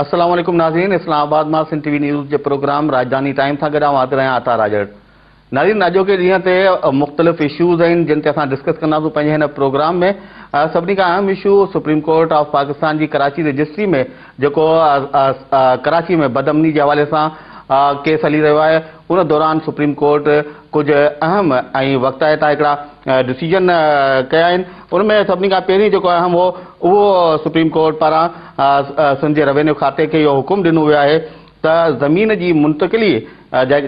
السلام عليڪم ناظرين اسلام آباد مان سنڌ ٽي وي نيوز جي پروگرام راڄڌاني ٽائيم سان گڏ آئون حاضر آهيان عطا راڄڙ. ناظرين اڄوڪي ڏينهن تي مختلف اشوز آهن جن تي اسان ڊسڪس ڪنداسون پنهنجي هن پروگرام ۾ سڀني کان اهم issue supreme court of Pakistan جي ڪراچي رجسٽري ۾ جيڪو ڪراچي ۾ بدامني جي حوالي سان ڪيس هلي رهيو آهي ان دوران سپريم ڪورٽ ڪجهه اهم ۽ وقتائتا هڪڙا ڊسيزن ڪيا آهن ان ۾ سڀني کان پهرين جيڪو اهم هو اهو سپريم ڪورٽ پاران سنڌ جي روينيو کاتي کي اهو حڪم ڏنو ويو آهي ته زمين جي منتقلي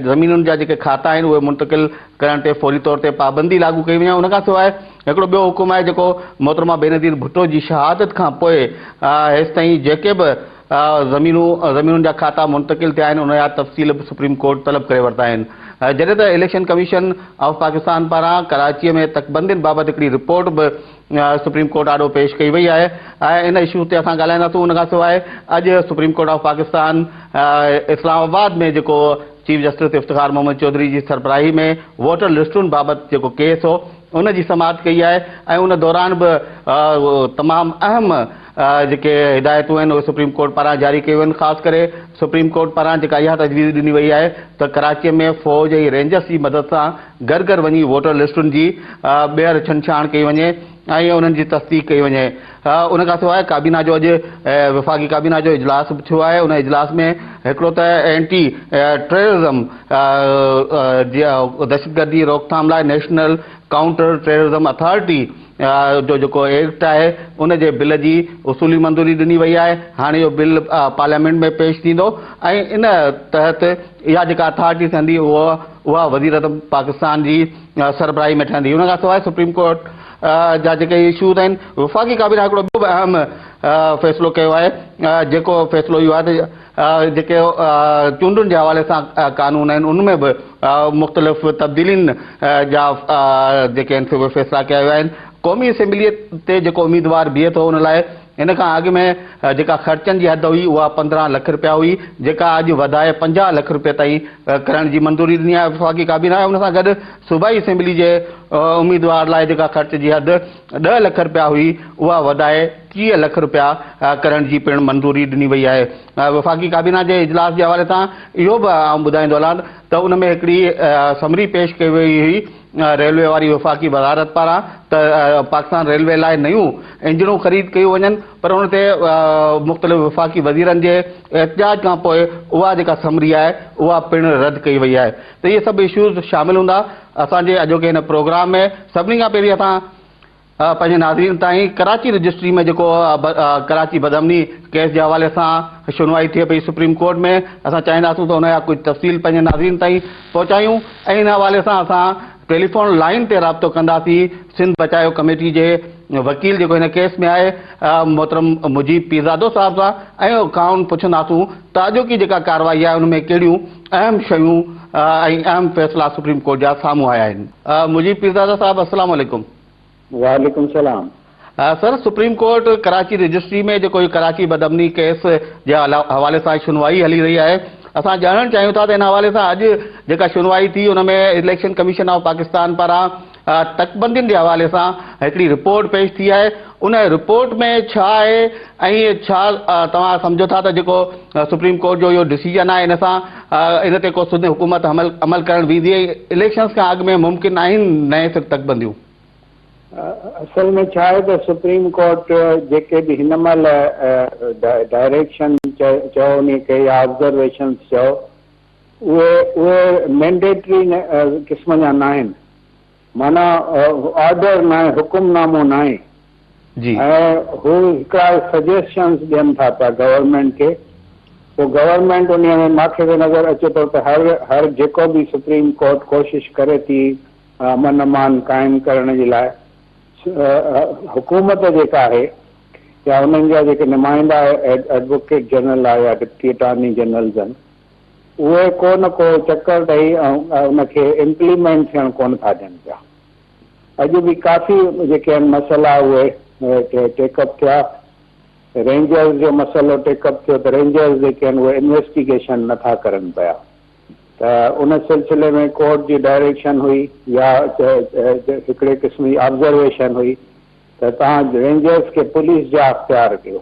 زمينن جا جيڪي کاتا آهن اهي منتقل ڪرڻ تي فوري طور تي پابندي لاڳو ڪئي وڃي ان کان سواء هڪڙو ٻيو حڪم آهي جيڪو محترمه بينظير ڀٽو جي شهادت کان پوء هيستائين جيڪي به زمينون زمينن جا کاتا منتقل ٿيا آهن ان جا تفصيل به سپريم ڪورٽ طلب ڪري ورتا آهن جڏهن ته اليڪشن ڪميشن آف پاڪستان پاران ڪراچي ۾ تڪبندين بابت هڪڙي رپورٽ به سپريم ڪورٽ آڏو پيش ڪئي وئي آهي ۽ ان اشو تي اسان ڳالهائينداسون ان کان سواء اڄ supreme court of Pakistan Islamabad ۾ جيڪو چيف جسٽس افتخار محمد چوڌري جي سربراهي ۾ ووٽر لسٽن بابت جيڪو ڪيس هو ان جي سماعت ڪئي آهي ۽ ان دوران به تمام اهم جيڪي هدايتون آهن اهي سپريم ڪورٽ پاران جاري ڪيون ويون خاص ڪري سپريم ڪورٽ پاران جيڪا اها تجويز ڏني وئي آهي ته ڪراچي ۾ فوج ۽ رينجرس جي مدد سان گهر گهر وڃي ووٽر لسٽن جي ٻيهر ڇنڊڇاڻ ڪئي وڃي ۽ انهن جي تصديق ڪئي وڃي. ان کان سواء ڪابينا جو اڄ وفاقي ڪابينا جو اجلاس به ٿيو آهي ان اجلاس ۾ هڪڙو ته اينٽي ٽيررزم دهشتگردي روڪٿام لاء نيشنل ڪائونٽر ٽيررزم اٿارٽي جو جيڪو ايڪٽ آهي ان جي بل جي اصولي منظوري ڏني وئي آهي هاڻي اهو بل پارليامينٽ ۾ پيش ٿيندو ۽ ان تحت اها جيڪا اٿارٽي ٺهندي اهو اها وزيراعظم پاڪستان جي سربراهي ۾ ٺهندي. ان کان سواء سپريم ڪورٽ جا جيڪي اشوز آهن وفاقي ڪابينا هڪڙو ٻيو به اهم فيصلو ڪيو آهي جيڪو فيصلو اهو آهي ته جيڪي چونڊن جي حوالي سان قانون آهن ان ۾ به مختلف تبديلين جا جيڪي آهن سي اهي فيصلا ڪيا ويا آهن قومي اسيمبلي تي جيڪو اميدوار بيهي ٿو ان لاء ان کان اڳ ۾ جيڪا خرچن جي حد هئي اها 15 لک رپيا هئي جيڪا اڄ وڌائي 50 لک رپين تائين ڪرڻ جي منظوري ڏني آهي وفاقي ڪابينا ان سان گڏ صوبائي اسيمبلي جي اميدوار لاء جيڪا خرچ جي حد 10 لک رپيا هئي اها وڌائي 30 لک رپيا ڪرڻ جي پڻ منظوري ڏني وئي آهي وفاقي ڪابينا جي اجلاس جي حوالي سان اهو به آئون ٻڌائيندو هلان ته ان ۾ هڪڙي سمري پيش ڪئي وئي هئي ريلوي واري وفاقي وزارت پاران ته پاڪستان ريلوي لاء نيون انجڻون خريد ڪيون وڃن پر ان تي مختلف وفاقي وزيرن جي احتجاج کان پوء اها جيڪا سمري آهي اها پڻ رد ڪئي وئي آهي ته اهي سڀ اشوز شامل هوندا اسان جي اڄوڪي هن پروگرام ۾ سڀني کان پهرين اسان پنهنجي ناظرين تائين ڪراچي رجسٽري ۾ جيڪو ڪراچي بدامني ڪيس جي حوالي سان شنوائي ٿئي پئي سپريم ڪورٽ ۾ اسان چاهينداسون ته ان جا ڪجهه تفصيل پنهنجي ناظرين تائين پهچايون ۽ ان حوالي سان اسان ٽيليفون لائين تي رابطو ڪنداسين سنڌ بچايو ڪميٽي جي وڪيل جيڪو هن ڪيس ۾ آهي محترم مجيب پيرزادو صاحب سان ۽ کانئن پڇنداسون ته اڄوڪي جيڪا ڪارروائي آهي ان ۾ ڪهڙيون اهم شيون ۽ اهم فيصلا سپريم ڪورٽ جا سامهون آيا آهن. مجيب پيرزاده صاحب السلام عليڪم. وعليڪم السلام. سر سپريم ڪورٽ ڪراچي رجسٽري ۾ جيڪو هي ڪراچي بدامني ڪيس جي حوالي سان شنوائي هلي رهي آهي اسان ڄاڻڻ چاهيون ٿا ته ان حوالي سان اڄ جيڪا شنوائي ٿي ان ۾ اليڪشن ڪميشن آف پاڪستان پاران تڪبندين جي حوالي سان هڪڙي رپورٽ پيش ٿي آهي ان رپورٽ ۾ ڇا آهي ۽ ڇا توهان سمجهو ٿا ته جيڪو سپريم ڪورٽ جو اهو ڊسيزن آهي ان سان ان تي ڪو سنڌ حڪومت عمل ڪرڻ ويندي ۽ اليڪشنز کان اڳ ۾ ممڪن آهن نئين سر تڪبنديون؟ اصل ۾ ڇا آهي ته سپريم ڪورٽ جيڪي به هن مهل ڊائريڪشن چئو انهي کي يا آبزرويشنز چئو اهي اهي مينڊيٽري قسم جا ناهن معنيٰ آرڊر ناهي حڪم نامو ناهي جي. ۽ هو هڪڙا سجيشنز ڏين ٿا پيا گورنمينٽ کي پوء گورنمينٽ انهي ۾ ماکي ته نظر اچي ٿو ته هر هر جيڪو به سپريم ڪورٽ ڪوشش ڪري ٿي امن امان قائم ڪرڻ جي لاء حڪومت جيڪا آهي يا انهن جا جيڪي نمائندا ايڊووڪيٽ جنرل آهي يا ڊپٽي اٽارني جنرلز آهن اهي ڪو نه ڪو چڪر ڏئي ۽ ان کي امپليمينٽ ٿيڻ ڪونه ٿا ڏين پيا. اڄ به ڪافي جيڪي آهن مسئلا اهي ٽيڪ اپ ٿيا. رينجرز جو مسئلو ٽيڪ اپ ٿيو ته رينجرز جيڪي آهن اهي انويسٽيگيشن نه ٿا ڪرن پيا ته ان سلسلي ۾ ڪورٽ جي ڊائريڪشن هئي يا هڪڙي قسم جي آبزرويشن هئي ته توهان رينجرز کي پوليس جا اختيار ڏيو.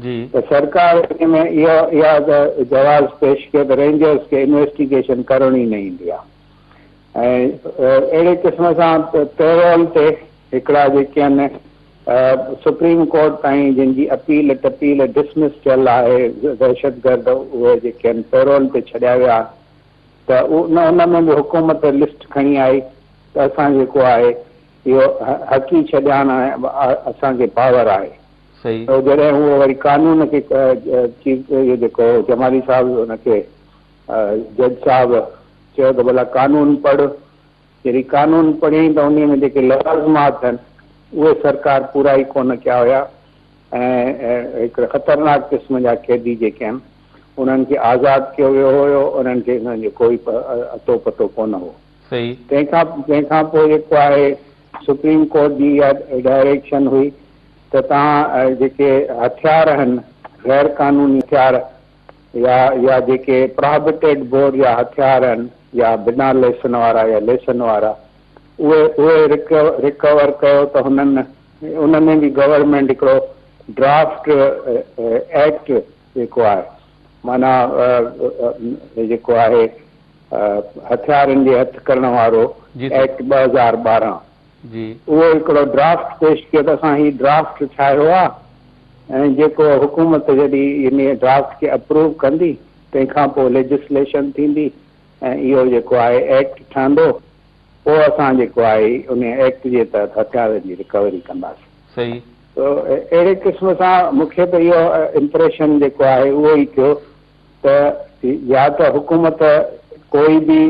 ته سرڪار ان ۾ اهو اها جواز پيش ڪيو ته رينجرز کي انويسٽيگيشن ڪرڻ ئي نه ايندي آهي ۽ اهڙي قسم سان پيرول تي هڪڙا جيڪي آهن سپريم ڪورٽ تائين جن جي اپيل ٽپيل ڊسمس ٿيل آهي دهشتگرد اهي جيڪي آهن پيرول تي ڇڏيا ويا ته ان ان ۾ به حڪومت لسٽ کڻي آئي ته اسان جيڪو آهي اهو حقي ڇڏيان اسان کي پاور آهي. صحيح. جڏهن اهو وري قانون کي چيف اهو جيڪو جمالي صاحب ان کي جج صاحب چيو ته ڀلا قانون پڙهه، جڏهن قانون پڙهيائين ته انهي ۾ جيڪي لوازمات آهن اهي سرڪار پورا ئي ڪونه ڪيا هيا ۽ هڪڙي خطرناڪ قسم جا قيدي جيڪي آهن انهن کي آزاد ڪيو ويو هيو، انهن کي انهن جو ڪوئي اتو پتو ڪونه هو. صحيح. تنهن کان پوء جيڪو آهي سپريم ڪورٽ جي اها ڊائريڪشن هئي ته توهان جيڪي هٿيار آهن غير قانوني هٿيار يا يا جيڪي پراهبٽيڊ بور جا هٿيار آهن يا بنا ليسن وارا يا ليسن وارا اهي اهي رڪور ڪيو ته هنن ان ۾ به گورنمينٽ هڪڙو ڊرافٽ ايڪٽ جيڪو آهي معنيٰ جيڪو آهي هٿيارن جي هٿ ڪرڻ وارو ايڪٽ 2012 اهو هڪڙو ڊرافٽ پيش ڪيو ته اسان هي ڊرافٽ ٺاهيو آهي ۽ جيڪو حڪومت جڏهن انهيء ڊرافٽ کي اپروو ڪندي تنهن کان پوء ليجسليشن ٿيندي ۽ اهو جيڪو آهي ايڪٽ ٺهندو پوء اسان جيڪو آهي انهيء ايڪٽ جي تحت هٿيارن جي رڪوري ڪنداسين. صحيح. ته اهڙي قسم سان مون کي ته اهو امپريشن جيڪو آهي اهو ئي ٿيو ته يا ته حڪومت ڪوئي به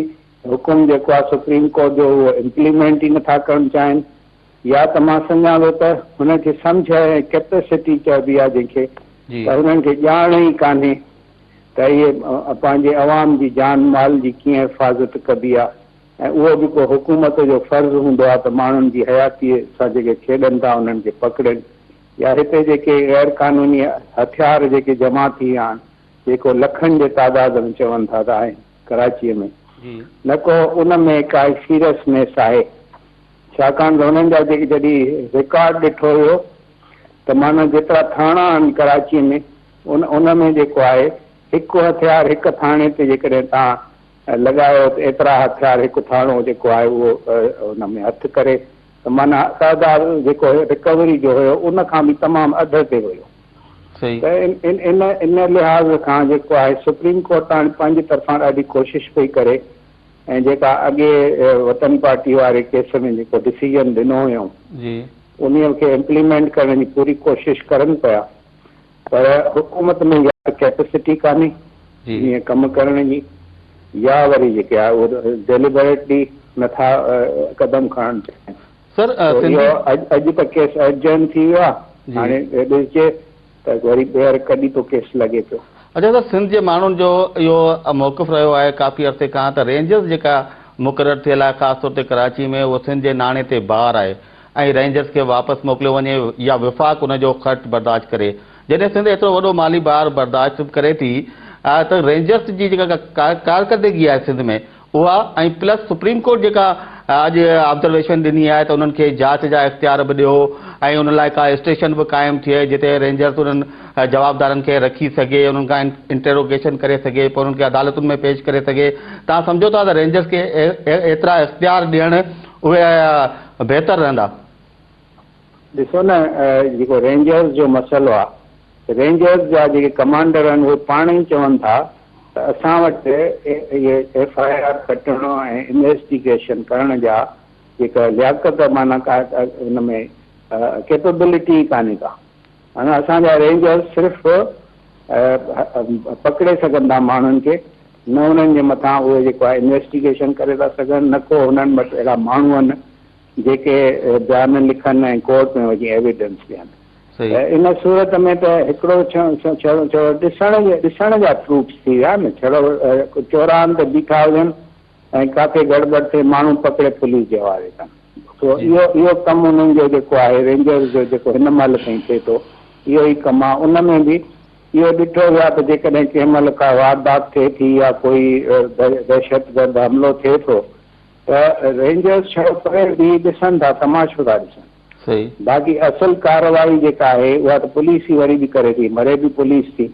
حڪم جيڪو آهي سپريم ڪورٽ جو اهو امپليمينٽ ئي نٿا ڪرڻ چاهين يا ته مان سمجهان ٿو ته هنن کي سمجهه ۽ ڪيپيسٽي چئبي آهي جنهن کي ته هنن کي ڄاڻ ئي ڪانهي ته اهي پنهنجي عوام جي جان مال جي ڪيئن حفاظت ڪبي آهي ۽ اهو به ڪو حڪومت جو فرض هوندو آهي ته ماڻهن جي حياتي سان جيڪي کيڏن ٿا انهن کي پڪڙين يا هتي جيڪي غير قانوني هٿيار جيڪي جمع ٿي ويا آهن جيڪو لکن جي تعداد ۾ چون ٿا ته آهن ڪراچيء ۾ نه ڪو ان ۾ ڪا سيريسنيس آهي ڇاڪاڻ ته انهن جا جيڪي جڏهن رڪارڊ ڏٺو ويو ته معنيٰ جيترا ٿاڻا آهن ڪراچيء ۾ ان ان ۾ جيڪو آهي هڪ هٿيار هڪ ٿاڻي تي جيڪڏهن توهان لڳايو ته ايترا هٿيار هڪ ٿاڻو جيڪو آهي اهو ان ۾ هٿ ڪري ته معنيٰ تعداد جيڪو رڪوري جو هيو ان کان به تمام اڌ تي هيو. ته ان ان لحاظ کان جيڪو آهي سپريم ڪورٽ هاڻي پنهنجي طرفان ڏاڍي ڪوشش پئي ڪري ۽ جيڪا اڳي وطن پارٽي واري ڪيس ۾ جيڪو ڊسيزن ڏنو هيائون انهي کي امپليمينٽ ڪرڻ جي پوري ڪوشش ڪرن پيا پر حڪومت ۾ يا ته ڪيپسٽي ڪانهي انهي ڪم ڪرڻ جي يا وري جيڪي آهي اهو ڊيليبريٽلي نٿا قدم کڻڻ چاهين. سر سنڌي. اهو اڄ ته ڪيس ايڊجرن ٿي ويو آهي هاڻي ڏسجي ته وري ٻيهر ڪڏهن ٿو ڪيس لڳي پيو. اچا سر سنڌ جي ماڻهن جو اهو موقف رهيو آهي ڪافي عرصي کان ته رينجرز جيڪا مقرر ٿيل آهي خاص طور تي ڪراچي ۾ اهو سنڌ جي ناڻي تي بار آهي ۽ رينجرز کي واپس موڪليو وڃي يا وفاق ان جو خرچ برداشت ڪري جڏهن سنڌ ايترو وڏو مالي بار برداشت ڪري ٿي ته رينجرز جي جيڪا ڪارڪردگي آهي سنڌ ۾ اها ۽ پلس سپريم ڪورٽ جيڪا اڄ آبزرويشن ڏني آهي ته انهن کي جاچ جا اختيار به ڏيو ۽ ان لاء ڪا اسٽيشن به قائم ٿئي جتي رينجرز انهن جوابدارن کي رکي سگهي انهن کان انٽروگيشن ڪري سگهي پوء انهن کي عدالتن ۾ پيش ڪري سگهي توهان سمجهو ٿا ته رينجرز کي ايترا اختيار ڏيڻ اهي بهتر رهندا. ڏسو نه جيڪو رينجرز جو مسئلو آ رينجرز جا جيڪي ڪمانڊر آهن اهي پاڻ ئي چون ٿا ته اسان وٽ اهي ايف I R ڪٽڻ ۽ انويسٽيگيشن ڪرڻ جا جيڪا لياقت معنيٰ ڪا ان ۾ ڪيپبلٽي ئي ڪانهي ڪا معنيٰ اسان جا رينجرز صرف پڪڙي سگهن ٿا ماڻهن کي نه انهن جي مٿان اهي جيڪو آهي انويسٽيگيشن ڪري ٿا سگهن نه ڪو انهن وٽ اهڙا ماڻهو آهن جيڪي بيان لکن ۽ ڪورٽ ۾ وڃي ايويڊنس ڏين ته ان صورت ۾ ته هڪڙو ڇڙو ڏسڻ جي ڏسڻ جا ٽروپس ٿي ويا نه ڇڙو چوراهن تي بيٺا هجن ۽ ڪاٿي گڙٻڙ ٿئي ماڻهو پڪڙي پوليس جي حوالي ڪن سو اهو اهو ڪم انهن جو جيڪو آهي رينجرز جو جيڪو هن مهل تائين ٿئي ٿو اهو ئي ڪم آهي ان ۾ به اهو ڏٺو ويو آهي ته جيڪڏهن ڪنهن مهل ڪا واردات ٿئي ٿي يا ڪوئي دهشتگرد حملو ٿئي ٿو ته رينجرز ڇڙو پري بيهي ڏسن ٿا، تماشو ٿا ڏسن. صحيح. باقي اصل ڪارروائي جيڪا آهي اها ته پوليس ئي وري به ڪري ٿي، مري به پوليس ٿي.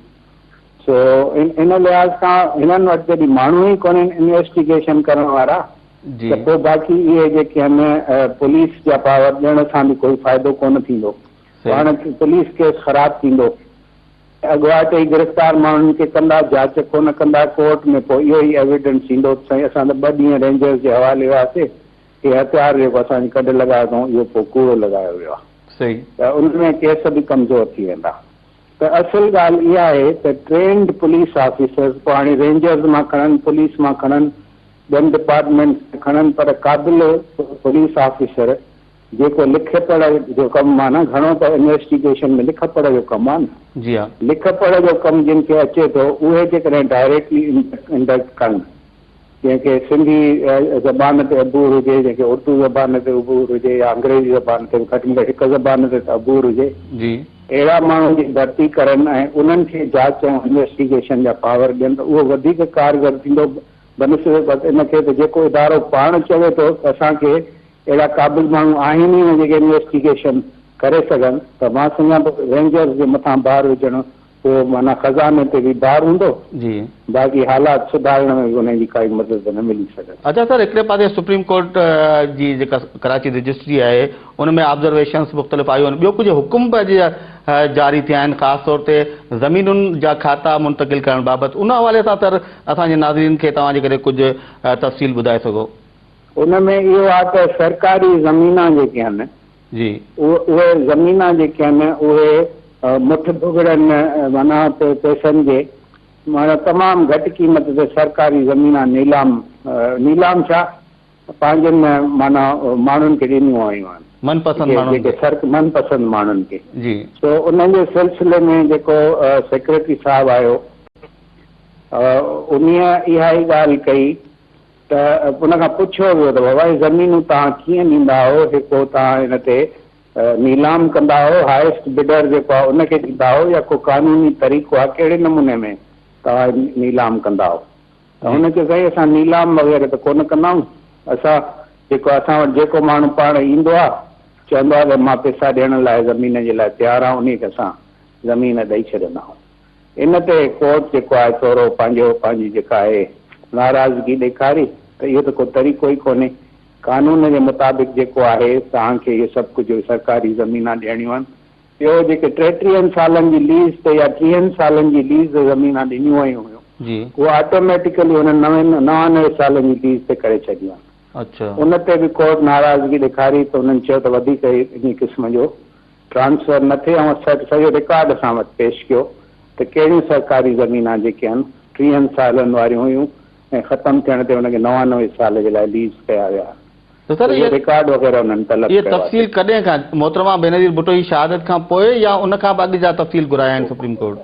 سو ان لحاظ کان هنن وٽ جڏهن ماڻهو ئي ڪونهن انويسٽيگيشن ڪرڻ وارا ته پوء باقي اهي جيڪي آهن پوليس جا پاور ڏيڻ سان به ڪوئي فائدو ڪونه ٿيندو. پاڻ پوليس ڪيس خراب ٿيندو. اڳواٽ ئي گرفتار ماڻهن کي ڪندا، جاچ ڪونه ڪندا ڪورٽ ۾ پوء اهو ئي ايويڊنس ايندو ته سائين اسان ته ٻه ڏينهن رينجرز جي حوالي هئاسي، هي هٿيار جيڪو اسان جي ڪڍ لڳايو اٿئون اهو پوء ڪوڙو لڳايو ويو آهي. ته ان ۾ ڪيس به ڪمزور ٿي ويندا. ته اصل ڳالهه اها آهي ته ٽرينڊ پوليس آفيسرز پوء هاڻي رينجرز مان کڻن، پوليس مان کڻن، ٻين ڊپارٽمينٽس مان کڻن پر قابل پوليس آفيسر جيڪو لک پڙهه جو ڪم آهي نه گهڻو ته انويسٽيگيشن ۾ لک پڙهه جو ڪم آهي نه جي ها. لک پڙهه جو ڪم جن کي اچي ٿو اهي جيڪڏهن ڊائريڪٽلي انڊڪٽ ڪن جنهن کي سنڌي زبان تي عبور هجي، جنهن کي اردو زبان تي عبور هجي يا انگريزي زبان تي به گهٽ ۾ گهٽ هڪ زبان تي ته عبور هجي. جي. اهڙا ماڻهو جي ڀرتي ڪرن ۽ انهن کي جاچ ۽ انويسٽيگيشن جا پاور ڏين ته اهو وڌيڪ ڪارگر ٿيندو بنسبت ان کي ته جيڪو ادارو پاڻ چوي ٿو ته اسان کي اهڙا قابل ماڻهو آهن ئي نه جيڪي انويسٽيگيشن ڪري سگهن ته مان سمجهان ٿو رينجرز جي مٿان بار وجهڻ اهو معنيٰ خزاني تي به بار هوندو، جي. باقي حالات سڌارڻ ۾ به انهن جي ڪائي مدد نه ملي سگهندي. اچا سر هڪڙي پاسي سپريم ڪورٽ جي جيڪا ڪراچي رجسٽري آهي ان ۾ آبزرويشنس مختلف آيون آهن ٻيو ڪجهه حڪم به اڄ جاري ٿيا آهن خاص طور تي زمينن جا کاتا منتقل ڪرڻ بابت ان حوالي سان سر اسان جي ناظرين کي توهان جيڪڏهن ڪجهه تفصيل ٻڌائي سگهو. ان ۾ اهو آهي ته سرڪاري زمينان جيڪي آهن جي. اهي زمينان جيڪي آهن اهي مٺ ڀڳڙن معنيٰ پئسن جي معنيٰ تمام گهٽ قيمت تي سرڪاري زمينان نيلام نيلام ڇا پنهنجن معنيٰ ماڻهن کي ڏنيون ويون آهن. من پسند ماڻهن جيڪي کي. سر من پسند ماڻهن کي. جي. سو ان جي سلسلي ۾ جيڪو سيڪريٽري صاحب آيو انهيء اها ئي ڳالهه ڪئي ته ان کان پڇيو ويو ته بابا هي زمينون توهان ڪيئن ڏيندا آهيو، هي ڪو توهان ان تي نيلام ڪندا آهيو، هائيسٽ بڊر جيڪو آهي ان کي ڏيندا آهيو يا ڪو قانوني طريقو آهي، ڪهڙي نموني ۾ توهان نيلام ڪندا آهيو؟ ته هن چيو سائين اسان نيلام وغيره ته ڪونه ڪندا آهيون، اسان جيڪو اسان وٽ جيڪو ماڻهو پاڻ ايندو آهي چوندو آهي ته مان پئسا ڏيڻ لاء زمين جي لاء تيار آهيان انهي کي اسان زمين ڏئي ڇڏيندا آهيون. ان تي ڪورٽ جيڪو آهي ٿورو پنهنجو پنهنجي جيڪا آهي ناراضگي ڏيکاري ته اهو ته ڪو طريقو ئي ڪونهي قانون جي مطابق جيڪو آهي توهان کي اهو سڀ ڪجهه سرڪاري زمينان ڏيڻيون آهن ٻيو جيڪي ٽيٽيهن سالن جي ليز تي يا ٽيهن سالن جي ليز تي زمينان ڏنيون ويون هيون جي. اهو آٽوميٽيڪلي انهن نوي 99 سالن جي ليز تي ڪري ڇڏيون آهن اڇا. ان تي به ڪورٽ ناراضگي ڏيکاري ته انهن چيو ته وڌيڪ انهي قسم جو ٽرانسفر نه ٿئي ۽ سڄو رڪارڊ اسان وٽ پيش ڪيو ته ڪهڙيون سرڪاري زمينان جيڪي آهن ٽيهن سالن واريون هيون ۽ ختم ٿيڻ تي ان کي 99 سال جي لاء ليز ڪيا ويا ته سر اهو رڪارڊ وغيره انهن طلب اهي ڪيو آهي. تفصيل ڪڏهن کان محترمه بينظير ڀٽو جي شهادت کان پوء يا ان کان به اڳ جا تفصيل گهرايا آهن سپريم ڪورٽ؟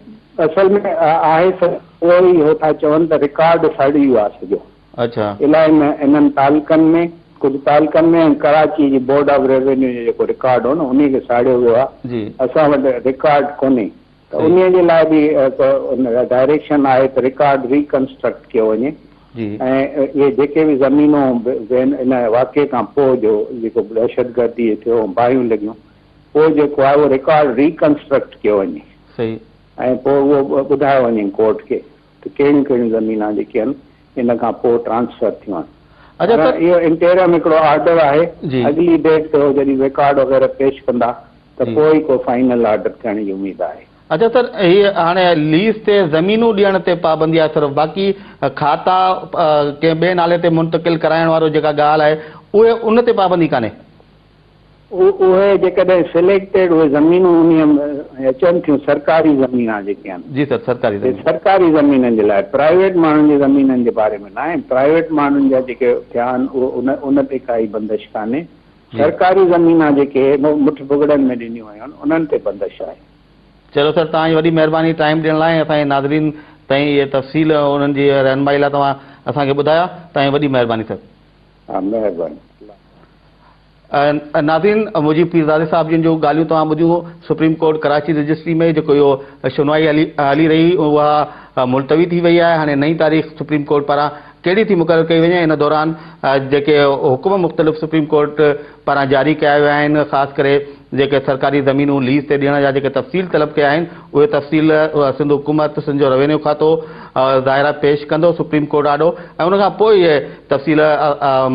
اصل ۾ آهي سر اهو ئي هو ٿا چون ته رڪارڊ سڙي ويو آهي سڄو. اڇا. الائي نه انهن تعلقن ۾ ڪجهه تعلقن ۾ ۽ ڪراچي جي بورڊ آف ريونيو جو جيڪو رڪارڊ هو نه انهي کي ساڙيو ويو آهي جي. اسان وٽ رڪارڊ ڪونهي ته صحيح. انهي جي لاء به هڪ ڊائريڪشن آهي ته رڪارڊ ريڪنسٽرڪٽ ڪيو وڃي جي. ۽ اهي جيڪي به زمينون ان واقعي کان پوء جو جيڪو دهشتگردي ٿيو ۽ باهيون لڳيون پوء جيڪو آهي اهو رڪارڊ ريڪنسٽرڪٽ ڪيو وڃي صحيح. ۽ پوء اهو ٻڌايو وڃي ڪورٽ کي ته ڪهڙيون ڪهڙيون زمينان جيڪي آهن ان کان پوء ٽرانسفر ٿيون آهن. اچا پر سر. اهو انٽيرم هڪڙو آرڊر آهي جي. اڳلي ڊيٽ تي هو جڏهن رڪارڊ وغيره پيش ڪندا ته جي. پوء ئي ڪو فائنل آرڊر ٿيڻ جي اميد آهي. اچا سر هي هاڻي ليز تي زمينون ڏيڻ تي پابندي آهي صرف باقي کاتا ڪنهن ٻئي نالي تي منتقل ڪرائڻ وارو جيڪا ڳالهه آهي اهي ان تي پابندي ڪانهي. اهي جيڪڏهن سليڪٽيڊ اهي زمينون انهيء ۾ اچن ٿيون سرڪاري زمينان جيڪي آهن جي سر سرڪاري سي زمين. سرڪاري زمينن جي لاء پرائيويٽ ماڻهن جي زمينن جي باري ۾ ناهي پرائيويٽ ماڻهن جا جيڪي ٿيا آهن اهو ان ان تي ڪائي بندش ڪانهي جي. سرڪاري زمينان جيڪي مٺ ڀڳڙن ۾ ڏنيون ويون آهن انهن تي بندش آهي. چلو سر توهان جي وڏي مهرباني ٽائيم ڏيڻ لاء ۽ اسان جي ناظرين تائين اهي تفصيل انهن جي رهنمائي لاء توهان اسان کي ٻڌايا توهان جي وڏي مهرباني سر. ها مهرباني. ناظرين مجيب پيرزادي صاحب جن جون ڳالهيون توهان ٻڌيون سپريم ڪورٽ ڪراچي رجسٽري ۾ جيڪو اهو شنوائي هلي رهي اها ملتوي ٿي وئي آهي هاڻي نئين تاريخ سپريم ڪورٽ پاران ڪهڙي ٿي مقرر ڪئي وڃي ان دوران جيڪي حڪم مختلف سپريم ڪورٽ پاران جاري ڪيا ويا آهن خاص ڪري جيڪي سرڪاري زمينون ليز تي ڏيڻ جا جيڪي تفصيل طلب ڪيا آهن اهي تفصيل سنڌ حڪومت سنڌ جو روينيو کاتو ظاهر آهي پيش ڪندو سپريم ڪورٽ آڏو ۽ ان کان پوء اهي تفصيل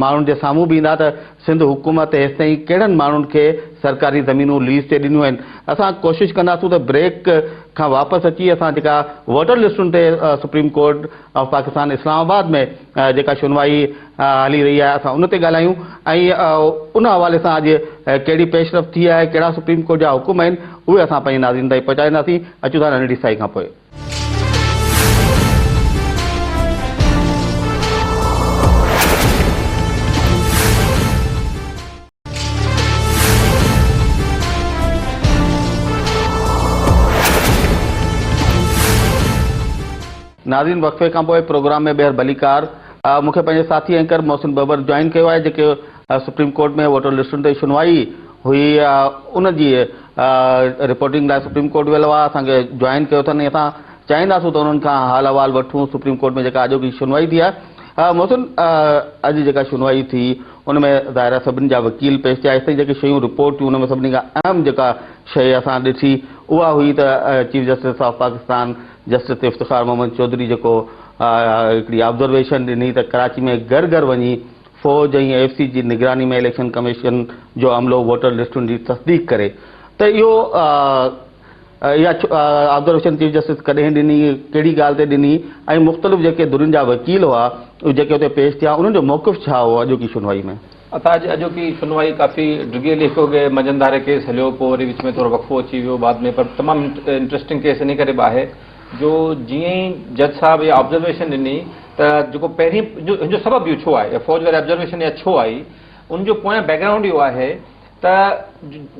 ماڻهن جي سامهون به ايندا ته سنڌ حڪومت هيستائين ڪهڙن ماڻهن کي سرڪاري زمينون ليز تي ڏنيون آهن اسان ڪوشش ڪنداسون ته بريڪ کان واپس اچي اسان جيڪا ووٽر لسٽن تي supreme court of Pakistan Islamabad ۾ جيڪا شنوائي هلي رهي آهي اسان ان تي ڳالهايون ۽ ان حوالي سان اڄ ڪهڙي پيش رفت ٿي آهي ڪهڙا سپريم ڪورٽ جا حڪم آهن اهي اسان پنهنجي ناظرين تائين پهچائينداسين اچون ٿا ننڍڙي سائي کان پوء. ناظرين وقفي کان پوء پروگرام ۾ ٻيهر ڀليڪار مون کي پنهنجي ساٿي اينڪر محسن ٻٻر جوائن ڪيو آهي جيڪي سپريم ڪورٽ ۾ ووٽر لسٽن تي شنوائي هئي ان جي رپورٽنگ لاء سپريم ڪورٽ ويل هئا اسان کي جوائن ڪيو اٿن ۽ اسان چاهينداسون ته انهن کان حال احوال وٺون سپريم ڪورٽ ۾ جيڪا اڄوڪي شنوائي ٿي آهي محسن اڄ جيڪا شنوائي ٿي ان ۾ ظاهر آهي سڀني جا وڪيل پيش ٿيا ايستائين جيڪي شيون رپورٽ ٿيون ان ۾ سڀني کان اهم جيڪا شيء اسان ڏٺي اها هئي ته chief justice of Pakistan justice Iftikhar Muhammad Chaudhry جيڪو هڪڙي آبزرويشن ڏني ته ڪراچي ۾ گهر گهر وڃي فوج ۽ ايف سي جي نگراني ۾ اليڪشن ڪميشن جو عملو ووٽر لسٽن جي تصديق ڪري ته اهو اها آبزرويشن چيف جسٽس ڪڏهن ڏني، ڪهڙي ڳالهه تي ڏني ۽ مختلف جيڪي ڌرين جا وڪيل هئا جيڪي اتي پيش ٿيا انهن جو موقف ڇا هو اڄوڪي شنوائي ۾؟ عطا اڄ اڄوڪي شنوائي ڪافي ڊگهي هلي هڪ اڳي منجهند ڌاري ڪيس هليو پوء وري وچ ۾ ٿورو وقفو اچي ويو بعد ۾ پر تمام انٽريسٽنگ ڪيس انهي ڪري به آهي جو جيئن ئي جج صاحب اها آبزرويشن ڏني ته جيڪو پهرين هن جو سبب اهو ڇو آهي فوج واري آبزرويشن اها ڇو آئي ان جو پويان بيڪ گرائونڊ اهو آهي ته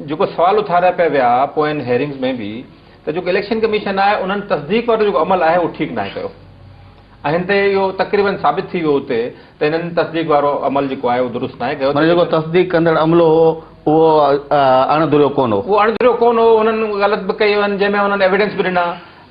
جيڪو سوال اٿاريا پيا ويا پوين هيئرنگز ۾ به ته جيڪو اليڪشن ڪميشن آهي انهن تصديق وارو جيڪو عمل آهي اهو ٺيڪ ناهي ڪيو ۽ هن تي اهو تقريبن ثابت ٿي ويو اتي ته هنن تصديق وارو عمل جيڪو آهي اهو درست ناهي ڪيو. معنيٰ جيڪو تصديق ڪندڙ عملو هو اهو اڻ ڌريو ڪونه هو. اهو اڻ ڌريو ڪونه هو هنن غلط به ڪيو آهن جنهن ۾ هنن ايويڊنس به ڏنا.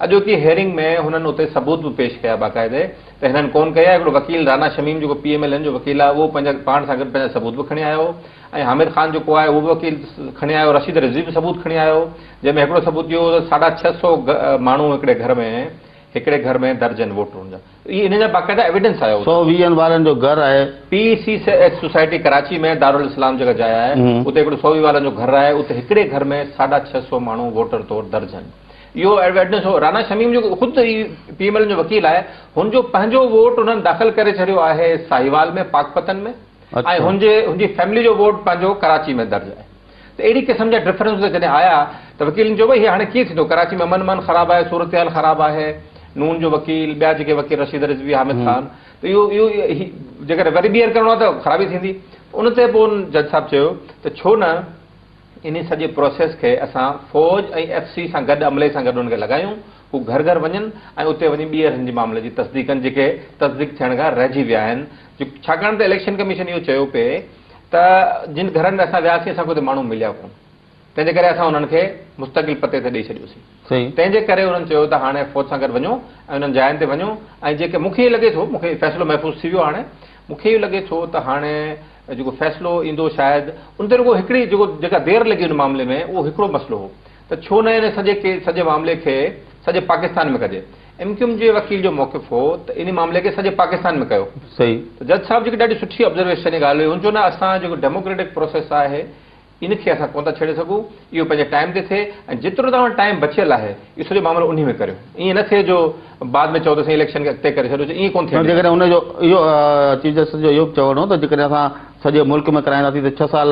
اڄوڪي هيئرنگ ۾ هنن اتي ثبوت به پيش ڪيا باقاعدي ته هنن ڪونه ڪئي آهي. هڪڙو وڪيل رانا شميم جيڪو پي ايم ايل اين جو وڪيل آهي اهو پنهنجا پاڻ سان گڏ پنهنجا ثبوت به کڻي آيو هو. ۽ حامد خان جيڪو آهي اهو به وڪيل کڻي آيو، رشيد رضوي به ثبوت کڻي آيو، جنهن ۾ هڪڙو ثبوت اهو هو ته ساڍا ڇهه سو ماڻهو هڪڙي گهر ۾ هڪڙي گهر ۾ درج آهن ووٽرن جا، اهي انهن جا باقاعده ايويڊنس آيو. سو ويهن وارن جو گهر آهي. P C H society Karachi ۾ دارالاسلام جيڪا جاء آهي اتي هڪڙو سو ويهه وارن جو گهر آهي اتي هڪڙي گهر ۾ ساڍا ڇهه سو ماڻهو ووٽر طور درج آهن. اهو ايويڊنس هو. رانا شميم جيڪو خود پي ايم ايل جو وڪيل آهي هن جو پنهنجو ووٽ انهن داخل ڪري ڇڏيو آهي ساهيوال ۾ پاڪپتن ۾. ۽ هن جي هن جي فيملي جو ووٽ پنهنجو ڪراچي ۾ درج آهي ته اهڙي قسم جا ڊفرنس جڏهن آيا ته وڪيلن چيو ڀئي هي هاڻي ڪيئن ٿيندو ڪراچي ۾ امن امان خراب آهي صورتحال خراب آهي نون جو وڪيل ٻيا جيڪي وڪيل رشيد رضوي حامد خان ته اهو اهو جيڪڏهن وري ٻيهر ڪرڻو آهي ته خرابي ٿيندي ان تي پوء جج صاحب چيو ته ڇو نه انهي سڄي پروسيس کي اسان فوج ۽ ايف سي سان گڏ عملي سان گڏ انهن کي لڳايون، هو گهر گهر وڃن ۽ اتي وڃي ٻيهر هن جي معاملي جي تصديق ڪن جيڪي تصديق ٿيڻ کان رهجي ويا آهن ڇاڪاڻ ته اليڪشن ڪميشن اهو چيو پئي ته جن گهرن ۾ اسان وياسين اسان کي اتي ماڻهو مليا ڪونه تنهن جي ڪري اسان انهن کي مستقل پتي تي ڏئي ڇڏيوسين تنهن جي ڪري انهن چيو ته هاڻي فوج سان گڏ وڃو ۽ انهن جاين تي وڃو ۽ جيڪي مون کي لڳي ٿو مون کي فيصلو محفوظ ٿي ويو هاڻي مون کي اهو لڳي ٿو ته هاڻي جيڪو فيصلو ايندو شايد ان تي رڳو هڪڙي جيڪو جيڪا دير لڳي ان معاملي ۾ اهو هڪڙو مسئلو هو ته ڇو نه ان سڄي ڪي سڄي معاملي کي سڄي پاڪستان ۾ ڪجي. ايم ڪيو ايم جي وڪيل جو موقف هو ته ان معاملي کي سڄي پاڪستان ۾ ڪيو. صحيح. ته جج صاحب جيڪي ڏاڍي سٺي آبزرويشن جي ڳالهه هئي هن چيو نه اسان جيڪو ڊيموڪريٽڪ پروسيس آهي ان کي اسان ڪونه ٿا ڇيڙي سگهون، اهو پنهنجي ٽائيم تي ٿئي ۽ جيترو توهان وٽ ٽائيم بچيل آهي اهو سڄو معاملو انهي ۾ ڪريو، ائين نه ٿئي جو بعد ۾ چئو ته سائين اليڪشن کي اڳتي ڪري ڇڏيوسين، ائين ڪونه ٿيڻ جيڪڏهن ڏينداسين. ان جو اهو چيف جسٽس جو اهو به چوڻ هو ته جيڪڏهن اسان سڄي ملڪ ۾ ڪرائينداسين ته ڇهه سال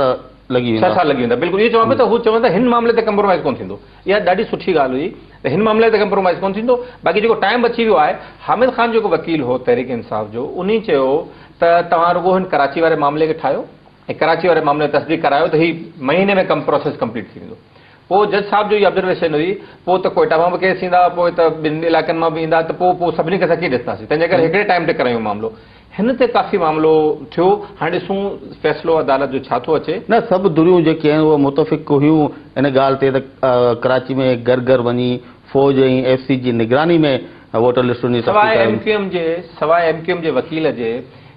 لڳي ويندا. ڇهه سال لڳي ويندا، بلڪل اهو چوان پيو ته هو چون ته هن معاملي تي ڪمپرومائيز ڪونه ٿيندو، اها ڏاڍي سٺي ڳالهه هئي ته هن معاملي تي ڪمپرومائيز ڪونه ٿيندو، باقي جيڪو ٽائيم بچي ويو آهي، حامد خان جيڪو وڪيل هو تحريڪ انصاف جو انهي چيو ته توهان رڳو هن ڪراچي واري معاملي کي ٺاهيو، ۽ ڪراچي واري معاملي ۾ تصديق ڪرايو ته هي مهيني ۾ ڪم پروسيس ڪمپليٽ ٿي ويندو. پوء جج صاحب جو اها آبزرويشن هئي، پوء ته ڪوئيٽا مان به ڪيس ايندا، پوء ته ٻين علائقن مان به ايندا ته پوء پوء سڀني کي اسان ڪيئن ڏسنداسين، تنهن جي ڪري هڪڙي ٽائيم تي ڪرايون معاملو. هن تي ڪافي معاملو ٿيو، هاڻي ڏسون فيصلو عدالت جو ڇا ٿو اچي. نه سڀ ڌريون جيڪي آهن اهي متفق هيون ان ڳالهه تي ته ڪراچي ۾ گهر گهر وڃي فوج ۽ ايف سي جي نگراني ۾ ووٽر لسٽن جي سواء ايم ڪيو ايم جي سواء ايم ڪيو ايم جي وڪيل جي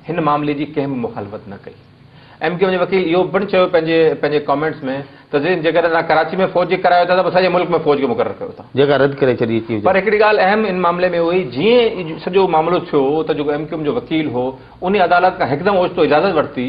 هن معاملي جي ڪنهن به مخالفت نه ڪئي. ايم ڪيو ايم جي وڪيل اهو پڻ چيو پنهنجي پنهنجي ڪامينٽس ۾ ته جيڪڏهن توهان ڪراچي ۾ فوج جي ڪرايو ٿا ته پوء سڄي ملڪ ۾ فوج کي مقرر ڪيو ٿا. جيڪا رد ڪري ڇڏي چيف پر هڪڙي ڳالهه اهم ان معاملي ۾ هئي جيئن ئي سڄو معاملو ٿيو ته جيڪو ايم ڪيو ايم جو وڪيل هو انهي عدالت کان هڪدم اوچتو اجازت ورتي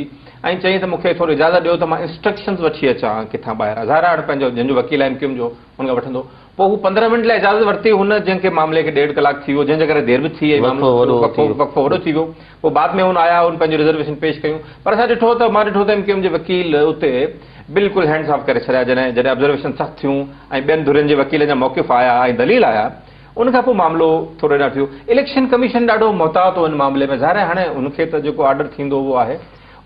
۽ چيائين ته مون کي ٿورو اجازت ڏيو ته مان انسٽرڪشنز وٺي اچان ڪٿان ٻاهران ظاهر آهي هاڻي پنهنجو جنهن جو وڪيل آهي ايم ڪيو ايم جو ان کان وٺندو. پوء هو 15 منٽ لاء اجازت ورتي هن جنهن کي معاملي کي ڏيڍ ڪلاڪ ٿي ويو جنهن جي ڪري دير به ٿي ۽ معاملو وقفو وقفو وڏو ٿي ويو پوء بعد ۾ هن آيا هن پنهنجون رزرويشن پيش ڪيون پر اسان ڏٺو ته مان ڏٺو ته ايم ڪيو ايم جي وڪيل اتي بلڪل هينڊز آف ڪري ڇڏيا جڏهن جڏهن آبزرويشن سخت ٿيون ۽ ٻين ڌرين جي وڪيلن جا موقف آيا ۽ دليل آيا ان کان پوء معاملو ٿورو هيڏانهن ٿيو اليڪشن ڪميشن ڏاڍو محتاط هو ان معاملي ۾ ظاهر آهي هاڻي هن کي ته جيڪو آرڊر ٿيندو اهو آهي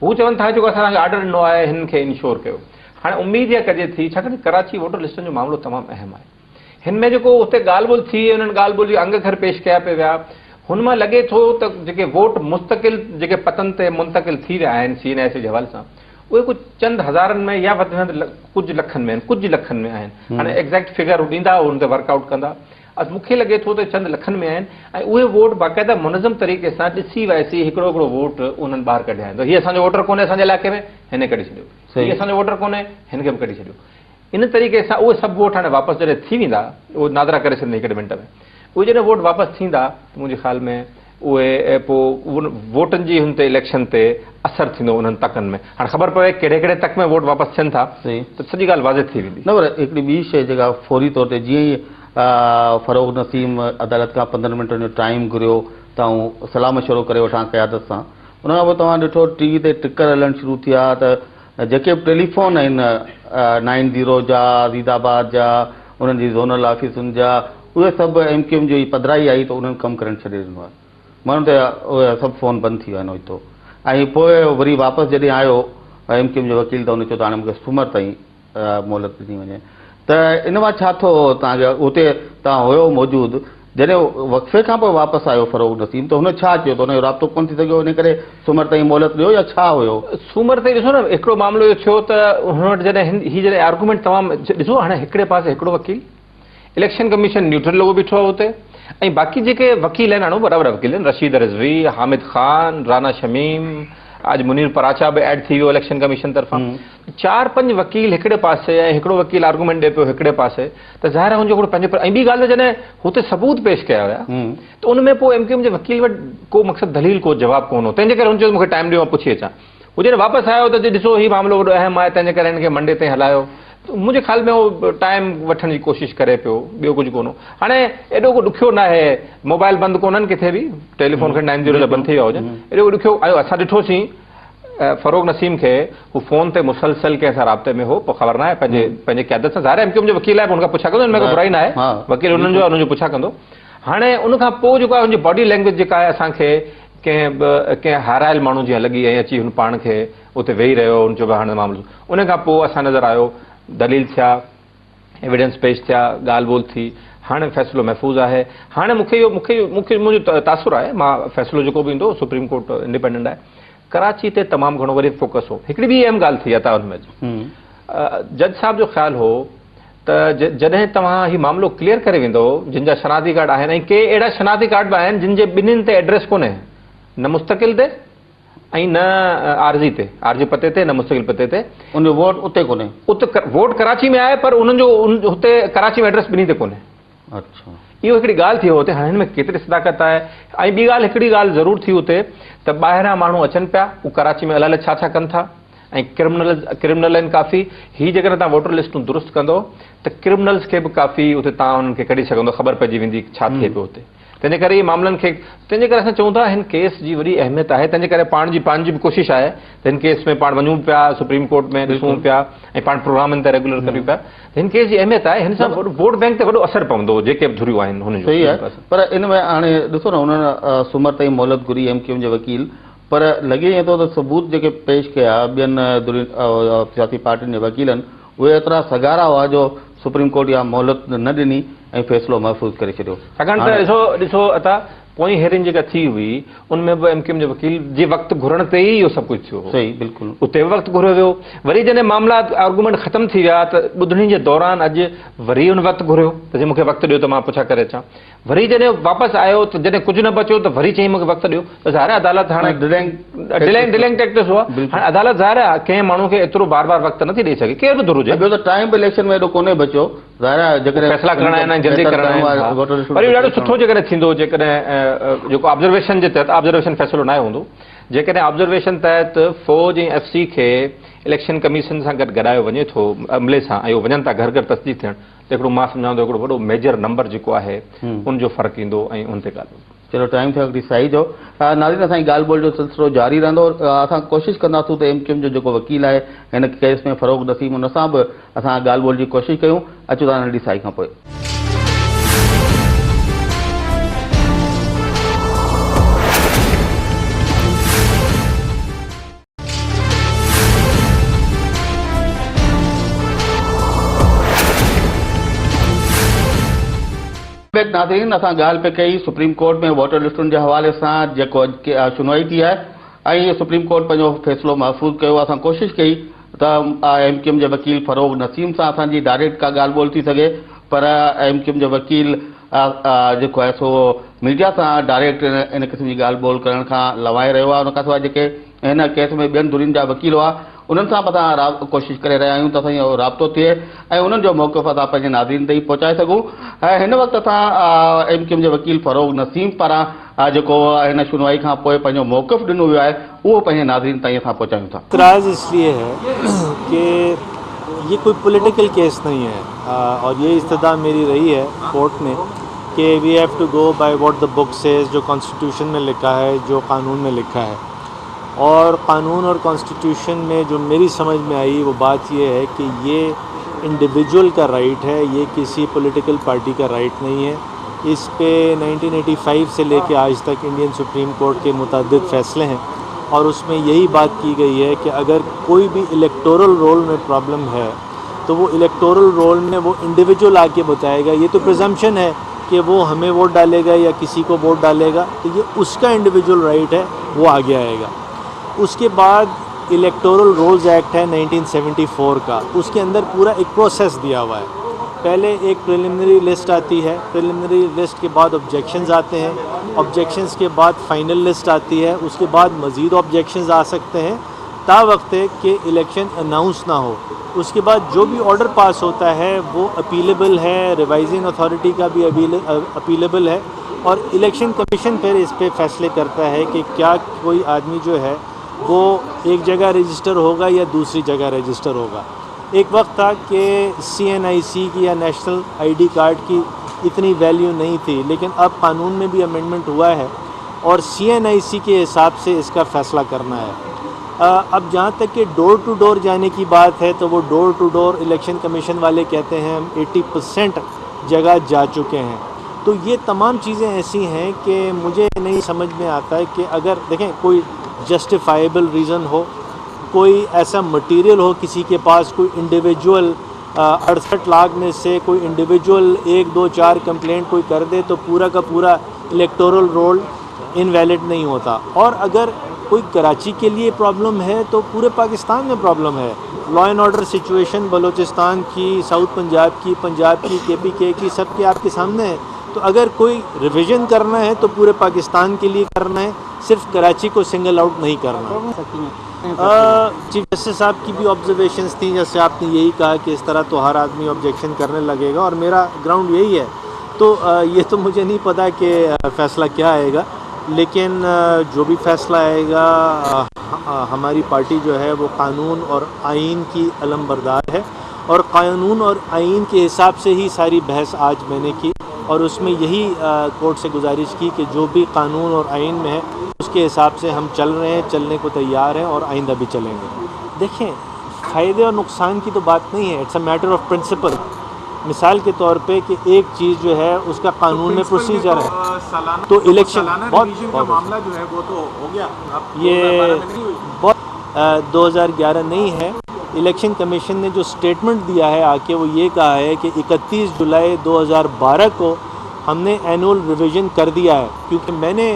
هو چون ٿا جيڪو اسان توهان کي آرڊر ڏنو آهي هن کي انشور ڪيو هاڻي اميد اها ڪجي ٿي ڇاڪاڻ ته ڪراچي ووٽر لسٽن جو معاملو تمام اهم آهي. هن ۾ جيڪو اتي ڳالهه ٻولهه ٿي انهن ڳالهه ٻولهه جي انگ اکر پيش ڪيا پئي ويا هن مان لڳي ٿو ته جيڪي ووٽ مستقل جيڪي پتن تي منتقل ٿي ويا آهن سي اين I سي جي حوالي سان اهي ڪجهه چند هزارن ۾ يا وڌ ۾ وڌ ڪجهه لکن ۾ آهن ڪجهه لکن ۾ آهن هاڻي ايگزيڪٽ فگر هو ڏيندا ان تي ورڪ آئوٽ ڪندا مون کي لڳي ٿو ته چند لکن ۾ آهن ۽ اهي ووٽ باقاعده منظم طريقي سان ڏسي وائسي هڪڙو هڪڙو ووٽ انهن ٻاهر ڪڍيا آهن ته هي اسان جو ووٽر ڪونهي اسان جي علائقي ۾ هن کي ڪڍي ڇڏيو هي اسان جو ووٽر ڪونهي هن کي به ڪڍي ڇڏيو. ان طريقي سان اهي سڀ ووٽ هاڻي واپس جڏهن ٿي ويندا اهو نادرا ڪري ڇڏندي هڪڙي منٽ ۾ اهي جڏهن ووٽ واپس ٿيندا ته منهنجي خيال ۾ اهي پوء ووٽن جي هن تي اليڪشن تي اثر ٿيندو انهن تڪن ۾ هاڻي خبر پوي ڪهڙي ڪهڙي تڪ ۾ ووٽ واپس ٿين ٿا ته سڄي ڳالهه واضح ٿي ويندي. نه پر هڪڙي ٻي شيء جيڪا فوري طور تي جيئن ئي فروغ نسيم عدالت کان 15 منٽن جو ٽائيم گهريو ته آئون صلاح مشورو ڪري وٺان قيادت سان ان کان پوء توهان ڏٺو ٽي وي تي ٽڪر هلڻ شروع ٿيا ته جيڪي به ٽيليفون آهن نائن زيرو جا، عزيز آباد جا، انهن جي زونل آفيسن جا اهي سڀ ايم ڪيو ايم جي پڌرائي آئي ته انهن ڪم ڪرڻ ڇڏي ڏنو آهي ماڻهن ته اهي سڀ فون بند ٿي ويا آهن اوچتو ۽ پوء وري واپس جڏهن آيو ايم ڪيو ايم جو وڪيل ته ان چيو ته هاڻي مون کي سومر تائين مهلت ڏني وڃي ته ان مان ڇا ٿو توهان کي اتي توهان هيو موجود جڏهن وقفي کان پوء واپس آيو فروغ نسيم ته هن ڇا چيو ته هن جو رابطو ڪونه ٿي سگهيو ان ڪري سومر تائين مهلت ڏيو يا ڇا هيو؟ سومر تائين ڏسو نه هڪڙو معاملو اهو ٿيو ته هن وٽ جڏهن هي جڏهن آرگومينٽ تمام ڏسو هاڻي هڪڙي پاسي هڪڙو وڪيل اليڪشن ڪميشن نيوٽرل لڳو بيٺو آهي اتي ۽ باقي جيڪي وڪيل آهن هاڻي وڏا وڏا وڪيل آهن رشيد رضوي، حامد خان، رانا شميم، اڄ منير پراچا به ايڊ ٿي ويو اليڪشن ڪميشن طرفان چار پنج وڪيل هڪڙي پاسي ۽ هڪڙو وڪيل آرگومينٽ ڏئي پيو هڪڙي پاسي ته ظاهر آهي هن جو هڪڙو پنهنجو ۽ ٻي ڳالهه ته جڏهن هتي ثبوت پيش ڪيا ويا ته ان ۾ پوء ايم ڪيو ايم جي وڪيل وٽ ڪو مقصد دليل ڪو جواب ڪونه هو تنهن جي ڪري هن چيو ته مون کي ٽائيم ڏيو مان پڇي اچان هو جڏهن واپس آيو ته ڏسو هي معاملو وڏو اهم آهي تنهن جي ڪري هن کي منڊي تائين هلايو منهنجي خيال ۾ هو ٽائيم وٺڻ جي ڪوشش ڪري پيو ٻيو ڪجهه ڪونه هاڻي ايڏو ڪو ڏکيو ناهي موبائل بند ڪونهن ڪٿي به ٽيليفون کڻي نائن زيرو جا بند ٿي ويا هجن ايڏو ڪو ڏکيو آيو اسان ڏٺوسين فروغ نسيم کي هو فون تي مسلسل ڪنهن سان رابطي ۾ هو پوء خبر ناهي پنهنجي پنهنجي قيادت سان ظاهر آهي ايم ڪيو ايم جو وڪيل آهي پوء ان کان پڇا ڪندو ان ۾ ڪا برائي ناهي وڪيل انهن جو آهي انهن جو پڇا ڪندو هاڻي ان کان پوء جيڪو آهي ان جي باڊي لينگويج جيڪا آهي اسان کي ڪنهن به ڪنهن هارايل ماڻهو جيان لڳي ۽ اچي هن پاڻ کي اتي ويهي رهيو هن چيو ڀئي هاڻي معاملو ان کان پوء اسان نظر آيو دليل ٿيا ايويڊنس پيش ٿيا، ڳالهه ٻولهه ٿي، هاڻي فيصلو محفوظ آهي، هاڻي مون کي اهو مون کي مون کي منهنجو تاثر آهي، مان فيصلو جيڪو به ايندو سپريم ڪورٽ انڊيپينڊنٽ آهي، ڪراچي تي تمام گهڻو وري فوڪس هو، هڪڙي ٻي اهم ڳالهه ٿي عطا ان ۾ جج صاحب جو خيال هو ته جڏهن توهان هي معاملو ڪليئر ڪري ويندو جن جا شناختي ڪارڊ آهن ۽ ڪي اهڙا شناختي ڪارڊ به آهن جن جي ٻنهين تي ايڊريس ڪونهي نه مستقل تي ۽ نه عارضي تي، عارضي پتي تي نه مستقل پتي تي. ان جو ووٽ اتي ڪونهي. ات ووٽ ڪراچي ۾ آهي پر انهن جو هتي ڪراچي ۾ ايڊريس ٻنهي تي ڪونهي. اڇا. اهو هڪڙي ڳالهه ٿي هتي هاڻي هن ۾ ڪيتري صداقت آهي ۽ ٻي ڳالهه هڪڙي ڳالهه ضرور ٿي اتي ته ٻاهران ماڻهو اچن پيا هو ڪراچي ۾ الائي ڇا ڇا ڪن ٿا ۽ ڪرمنل ڪرمنل آهن ڪافي هي جيڪڏهن توهان ووٽر لسٽون درست ڪندو ته ڪرمنلز کي به ڪافي اتي توهان انهن کي ڪڍي سگهندو خبر پئجي ويندي ڇا ٿئي پيو اتي. تنهنجي ڪري اهي معاملن کي تنهنجي ڪري اسان چئون ٿا هن ڪيس جي وڏي اهميت آهي تنهنجي ڪري پاڻ جي پنهنجي به ڪوشش آهي ته هن ڪيس ۾ پاڻ وڃون پيا سپريم ڪورٽ ۾ ڏسون پيا ۽ پاڻ پروگرامن تي ريگولر ڪريون پيا ته هن ڪيس جي اهميت آهي هن سان ووٽ بينڪ تي وڏو اثر پوندو جيڪي به ڌريون آهن هن جو صحيح آهي پر ان ۾ هاڻي ڏسو نه انهن سومر تائين مهلت گهري ايم ڪيو ايم جي وڪيل پر لڳي ائين ٿو ته ثبوت جيڪي پيش ڪيا ٻين ڌرين سياسي پارٽين جي وڪيلن اهي ايترا سگهارا هئا جو سپريم ڪورٽ اها مهلت نه ڏني ۽ فيصلو محفوظ ڪري ڇڏيو. ڇاڪاڻ ته ڏسو ڏسو عطا پوئين هيئرنگ جيڪا ٿي هئي ان ۾ به ايم ڪيو ايم جي وڪيل جي وقت گهرڻ تي ئي اهو سڀ ڪجهه ٿيو هو. صحيح بلڪل. اتي به وقت گهريو ويو. وري جڏهن معاملا آرگومينٽ ختم ٿي ويا ته ٻڌڻي جي دوران اڄ وري ان وقت گهريو ته جي مون کي وقت ڏيو ته مان پڇا ڪري اچان. وري جڏهن واپس آيو ته جڏهن ڪجهه نه بچيو ته وري چيائين مون کي وقت ڏيو ته ظاهر آهي عدالت هاڻي ڊلينگ ڊلينگ ٽيڪٽس هئا. هاڻي عدالت ظاهر آهي ڪنهن ماڻهو کي ايترو بار بار وقت نٿي ڏئي سگهي ڪير به ڌر هجي. ٻيو ته ٽائيم به اليڪشن ۾ ايڏو ڪونهي بچيو. ظاهر آهي جيڪڏهن فيصلا ڪرڻا آهن ۽ جلدي ڪرڻا آهن پر اهو ڏاڍو سٺو جيڪڏهن ٿيندو جيڪڏهن جيڪو آبزرويشن جي تحت آبزرويشن فيصلو ناهي هوندو جيڪڏهن آبزرويشن تحت فوج ۽ ايف سي کي اليڪشن ڪميشن سان گڏ گڏايو وڃي ٿو عملي سان ۽ اهو وڃن ٿا گهر گهر تصديق ٿيڻ ته هڪڙو مان سمجهان ٿو هڪڙو وڏو ميجر نمبر جيڪو آهي ان جو فرق ايندو ۽ ان تي ڳالهه چلو ٽائيم ٿيو هڪڙي سائي جو. ناظرين اسان جي ڳالهه ٻولهه جو سلسلو جاري رهندو اسان ڪوشش ڪنداسون ته ايم ڪيو ايم جو جيڪو وڪيل آهي هن ڪيس ۾ فروغ نسيم ان سان به اسان ڳالهه ٻولهه جي ڪوشش ڪيون اچو ٿا ننڍي سائي کان پوء. بيڪ ناظرين اسان ڳالهه پئي ڪئي سپريم ڪورٽ ۾ ووٽر لسٽن جي حوالي سان جيڪو اڄ شنوائي ٿي آهي ۽ سپريم ڪورٽ پنهنجو فيصلو محفوظ ڪيو اسان ڪوشش ڪئي ته ايم ڪيو ايم جي وڪيل فروغ نسيم سان اسان جي ڊائريڪٽ ڪا ڳالهه ٻولهه ٿي سگهي پر ايم ڪيو ايم جو وڪيل جيڪو آهي سو ميڊيا سان ڊائريڪٽ ان قسم جي ڳالهه ٻولهه ڪرڻ کان لوائي رهيو آهي ان کان سواء جيڪي هن ڪيس ۾ ٻين ڌرين جا وڪيل هئا انهن سان به اسان ڪوشش ڪري رهيا آهيون ته اسان جو رابطو ٿئي ۽ انهن جو موقف اسان پنهنجي ناظرين تائين پهچائي سگهون ۽ هن وقت اسان ايم ڪيو ايم جي وڪيل فروغ نسيم پاران جيڪو هن شنوائي کان پوء پنهنجو موقف ڏنو ويو آهي اهو پنهنجي ناظرين تائين اسان پهچايون ٿا. اعتراض اس ليي هي ڪي يي ڪوئي پوليٽيڪل ڪيس نهين هي اور يي استدعا ميري رهي هي ڪورٽ ۾ ڪي we have to go by what the book says جو ڪانسٽيٽيوشن ۾ لکا هي جو قانون ۾ لکا هي اور قانون اور ڪانسٽيٽيوشن ۾ جو ميري سمجھ ۾ آئي وہ بات يي هي ڪي يي انڊيويجول ڪا رائٽ هي يي ڪسي پوليٽيڪل پارٽي ڪا رائٽ نهين هي اس پي 1985 سي لي ڪي آج تڪ انڊين سپريم ڪورٽ ڪي متعدد فيصلي هين اور اس ۾ يهي بات ڪي گئي هي ڪي اگر ڪوئي ڀي اليڪٽورل رول ۾ پرابلم هي تو وہ اليڪٽورل رول ۾ وہ انڊيويجول آ ڪي بتائي گا يي تو پرزمپشن هي ڪي وہ همين ووٽ ڊالي گا يا ڪسي ڪو ووٽ ڊالي گا تو يي اس ڪا انڊيويجول رائٽ هي وہ آگي آئي گا اس ڪي بعد اليڪٽورل رولز ايڪٽ هي 1974 ڪا اس ڪي اندر پورا ايڪ پروسيس ديا هوا هي پهلي ايڪ پريلمنري لسٽ آتي هي پريلمنري لسٽ ڪي بعد آبجيڪشنز آتي هين آبجيڪشنز ڪي بعد فائنل لسٽ آتي هي اس ڪي بعد مزيد آبجيڪشنز آ سڪتي هين تا وقت ڪي اليڪشن اناؤنس نه هو اس ڪي بعد جو بي آرڊر پاس هوتا هي وو اپيليبل هي ريوائزنگ اٿارٽي ڪا بي اپيليبل هي اور اليڪشن ڪميشن پھر اس پي فيصلي ڪرتا هي ڪي ڪيا ڪوئي آدمي جو هي وو ايڪ جگه رجسٽر هوگا يا دوسري جگه رجسٽر هوگا ايڪ وقت ٿا ڪي سي اين آئي سي ڪي يا نيشنل I D card ڪي اتني ويليو نهين ٿي ليڪن اب قانون ۾ بي امينڊمينٽ هوا هي اور سي اين آئي سي ڪي حساب سي اس ڪا فيصله ڪرنا هي اب جهان تڪ ڪي ڊور ٽو ڊور جاني ڪي بات هي تو وو door to door election commission والي ڪهتي هين هم ايٽي پرسينٽ جگه جا چڪي هين تو يه تمام چيزين ايسي هين ڪي مجهي نهين سمجھ مين آتا هي ڪي اگر ديکين ڪوئي جسٽيفائيبل ريزن هو ڪوئي ايسا مٽيريل هو ڪسي ڪي پاس ڪوئي انڊيويجول 68 لاک مين سي ڪوئي انڊيويجول ايڪ دو چار ڪمپلينٽ ڪوئي ڪر the تو پورا ڪا پورا اليڪٽورل رول انويلڊ نهين هوتا اور اگر ڪوئي ڪراچي ڪي ليي پرابلم هي تو پوري پاڪستان مين پرابلم هي law and order situation Balochistan ڪي سائوٿ پنجاب ڪي پنجاب ڪي ڪي پي ڪي ڪي سب ڪي آپ ڪي سامني هي تو اگر ڪوئي ريويزن ڪرنا هي تو پوري پاڪستان ڪي ليي ڪرنا هي صرف ڪراچي ڪو سنگل آئوٽ نهين ڪرنا. چيف جسٽس صاحب ڪي بي آبزرويشنز ٿي جيسي آپ ني يهي ڪها ڪي اس طرح تو هر آدمي آبجيڪشن ڪرني لگي گا اور ميرا گرائونڊ يهي هي تو يه تو مجهي نهين پتا ڪي فيصله ڪيا آئي گا ليڪن جو بي فيصله آئي گا هماري پارٽي جو هي وو قانون اور آئين ڪي علم بردار هي اور قانون اور آئين ڪي حساب سي هي ساري بحث آج مين ني ڪي اور اس مين يهي ڪورٽ سي گذارش ڪي ڪي جو بي قانون اور آئين مين هي اس ڪي حساب سي هم چل رهي هين چلني ڪو تيار هين اور آئنده بي چلين گي. ديکين فائدي اور نقصان ڪي تو بات نهين هي it's a matter of principle مثال ڪي طور پي ڪي ايڪ چيز جو هي اس ڪا قانون مين پروسيجر هي تو اليڪشن بهت يه بهت 2011 نهين هي اليڪشن ڪميشن ني جو اسٽيٽمينٽ ديا هي آ ڪي وو يه ڪها هي ڪي 31 جولائي 2012 ڪو हमने एनुअल रिवीजन कर दिया है, क्योंकि मैंने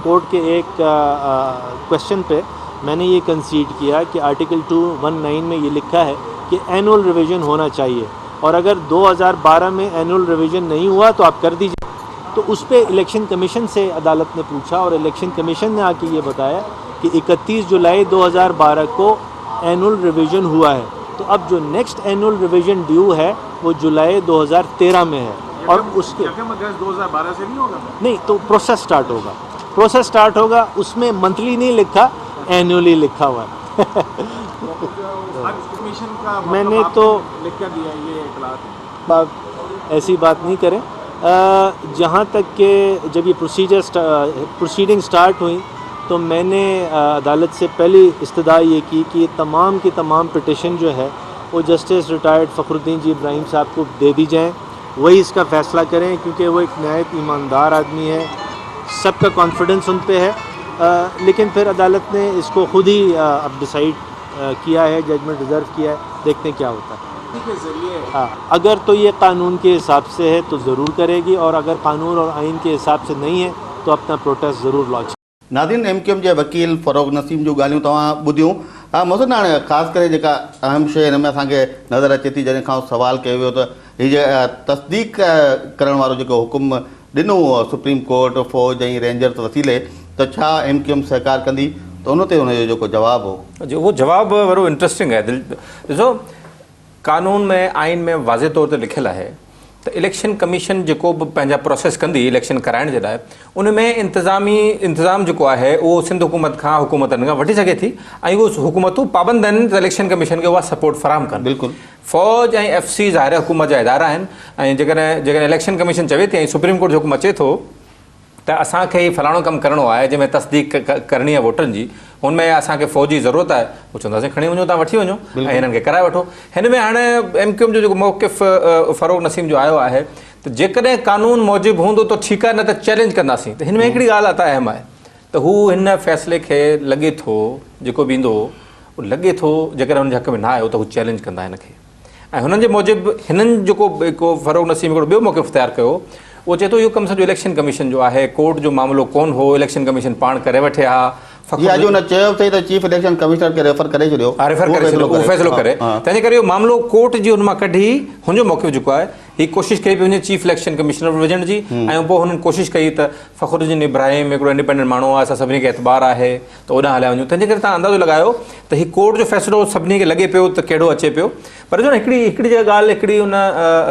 कोर्ट के एक क्वेश्चन पे मैंने ये कंसीड किया कि आर्टिकल 219 में ये लिखा है कि एनुअल रिवीजन होना चाहिए और अगर 2012 में एनुअल रिवीजन नहीं हुआ तो आप कर दीजिए। तो उस पर इलेक्शन कमीशन से अदालत ने पूछा और इलेक्शन कमीशन ने आके ये बताया कि 31 जुलाई 2012 को एनुअल रिवीजन हुआ है, तो अब जो नेक्स्ट एनुअल रिवीजन ड्यू है वो जुलाई 2013 में है और उसके यकम अगस्त 2012 से नहीं होगा। नहीं तो प्रोसेस स्टार्ट होगा, प्रोसेस स्टार्ट होगा, उसमें मंथली नहीं लिखा, एनुअली लिखा हुआ है। हज कमीशन का मतलब मैंने आपने तो- लिख कर दिया ये इतलात है। आप ऐसी बात नहीं करें। जहाँ तक कि जब ये प्रोसीजर प्रोसीडिंग स्टार्ट हुई तो मैंने अदालत से पहली इस्तदा ये की कि ये तमाम की तमाम पिटिशन जो है वो जस्टिस रिटायर्ड फ़खरुद्दीन जी इब्राहिम साहब को दे दी जाएँ, वही इसका फ़ैसला करें, क्योंकि वो एक नहायत ईमानदार आदमी है, सबका कॉन्फिडेंस उन पे है। लेकिन फिर अदालत ने इसको ख़ुद ही अब डिसाइड किया है, जजमेंट रिज़र्व किया है, देखते हैं क्या होता है। के जरिए हाँ, अगर तो ये कानून के हिसाब से है तो ज़रूर करेगी और अगर कानून और आइन के हिसाब से नहीं है तो अपना प्रोटेस्ट ज़रूर लॉन्च। नाज़रीन, एम क्यू एम जे वकील फ़रोग़ नसीम जूं ॻाल्हियूं तव्हां ॿुधियूं। हा मोहसिन, हाणे ख़ासि करे जेका अहम शइ हिन में असांखे नज़र अचे थी, जॾहिं खां सवाल कयो वियो त हीअ जे तस्दीक करण वारो जेको हुकुम ॾिनो सुप्रीम कोर्ट फ़ौज ऐं रेंजर्स वसीले, त छा एम क्यू एम सहकार कंदी, त उन ते हुनजो जेको जवाबु हो। जो उहो जवाबु वॾो इंट्रस्टिंग आहे। दिलि ॾिसो, कानून में, आइन में वाज़े तौर ते लिखियलु आहे त इलेक्शन कमीशन जेको बि पंहिंजा प्रोसेस कंदी इलेक्शन कराइण जे लाइ, उन में इंतिज़ामी इंतिज़ाम जेको आहे उहो सिंध हुकूमत खां, हुकूमतनि खां वठी सघे थी ऐं उहो हुकूमतूं पाबंद आहिनि त इलेक्शन कमीशन खे उहा सपोर्ट फराहम कनि। बिल्कुलु। फ़ौज ऐं एफ सी ज़ाहिर हुकूमत जा इदारा आहिनि ऐं जेकॾहिं इलेक्शन कमीशन चवे थी ऐं सुप्रीम कोर्ट जो हुकुम अचे थो त असांखे ई फलाणो कमु करिणो आहे, जंहिंमें तस्दीक करणी आहे वोटनि जी, हुन में असांखे फ़ौज जी ज़रूरत आहे, उहो चवंदासीं खणी वञो, तव्हां वठी वञो ऐं हिननि खे कराए वठो। हिन में हाणे एम क्यू एम जो जेको मौक़िफ़ फ़रोग़ नसीम जो आयो आहे त जेकॾहिं कानून मूजिबि हूंदो त ठीकु आहे, न त चैलेंज कंदासीं। त हिन में हिकिड़ी ॻाल्हि आहे त अहम आहे त हू हिन फ़ैसिले खे लॻे थो, जेको बि ईंदो उहो लॻे थो, जेकॾहिं हुनजे हक़ में न आयो त हू चैलेंज कंदा हिन खे। ऐं हुननि जे मूजिबि हिननि जेको हिकु फ़रोग़ नसीम हिकिड़ो ॿियो मौक़िफ़ तयारु कयो, उहो चए थो इहो कमु सॼो इलेक्शन कमीशन जो आहे, कोर्ट जो मामिलो कोन हो, इलेक्शन कमीशन पाण करे वठे हा। जी, अॼु हुन चयो सही त चीफ इलेक्शन कमिश्नर खे रेफर करे छॾियो, हा, रेफर करे छॾियो, उहो फ़ैसिलो करे। तंहिंजे करे इहो मामिलो कोर्ट जी हुन मां कढी हुनजो मौक़िफ़ जेको आहे, हीअ कोशिशि कई पई वञे चीफ इलेक्शन कमिश्नर विझण जी ऐं पोइ हुननि कोशिशि कई त फ़खरुद्दीन इब्राहिम हिकिड़ो इंडिपेंडेंट माण्हू आहे, असां सभिनी खे एतबार आहे, त होॾां हलिया वञूं। तंहिंजे करे तव्हां अंदाज़ो लॻायो त हीउ कोर्ट जो फ़ैसिलो सभिनी खे लॻे पियो त कहिड़ो अचे पियो। पर जो हिकिड़ी हिकिड़ी जेका ॻाल्हि, हिकिड़ी हुन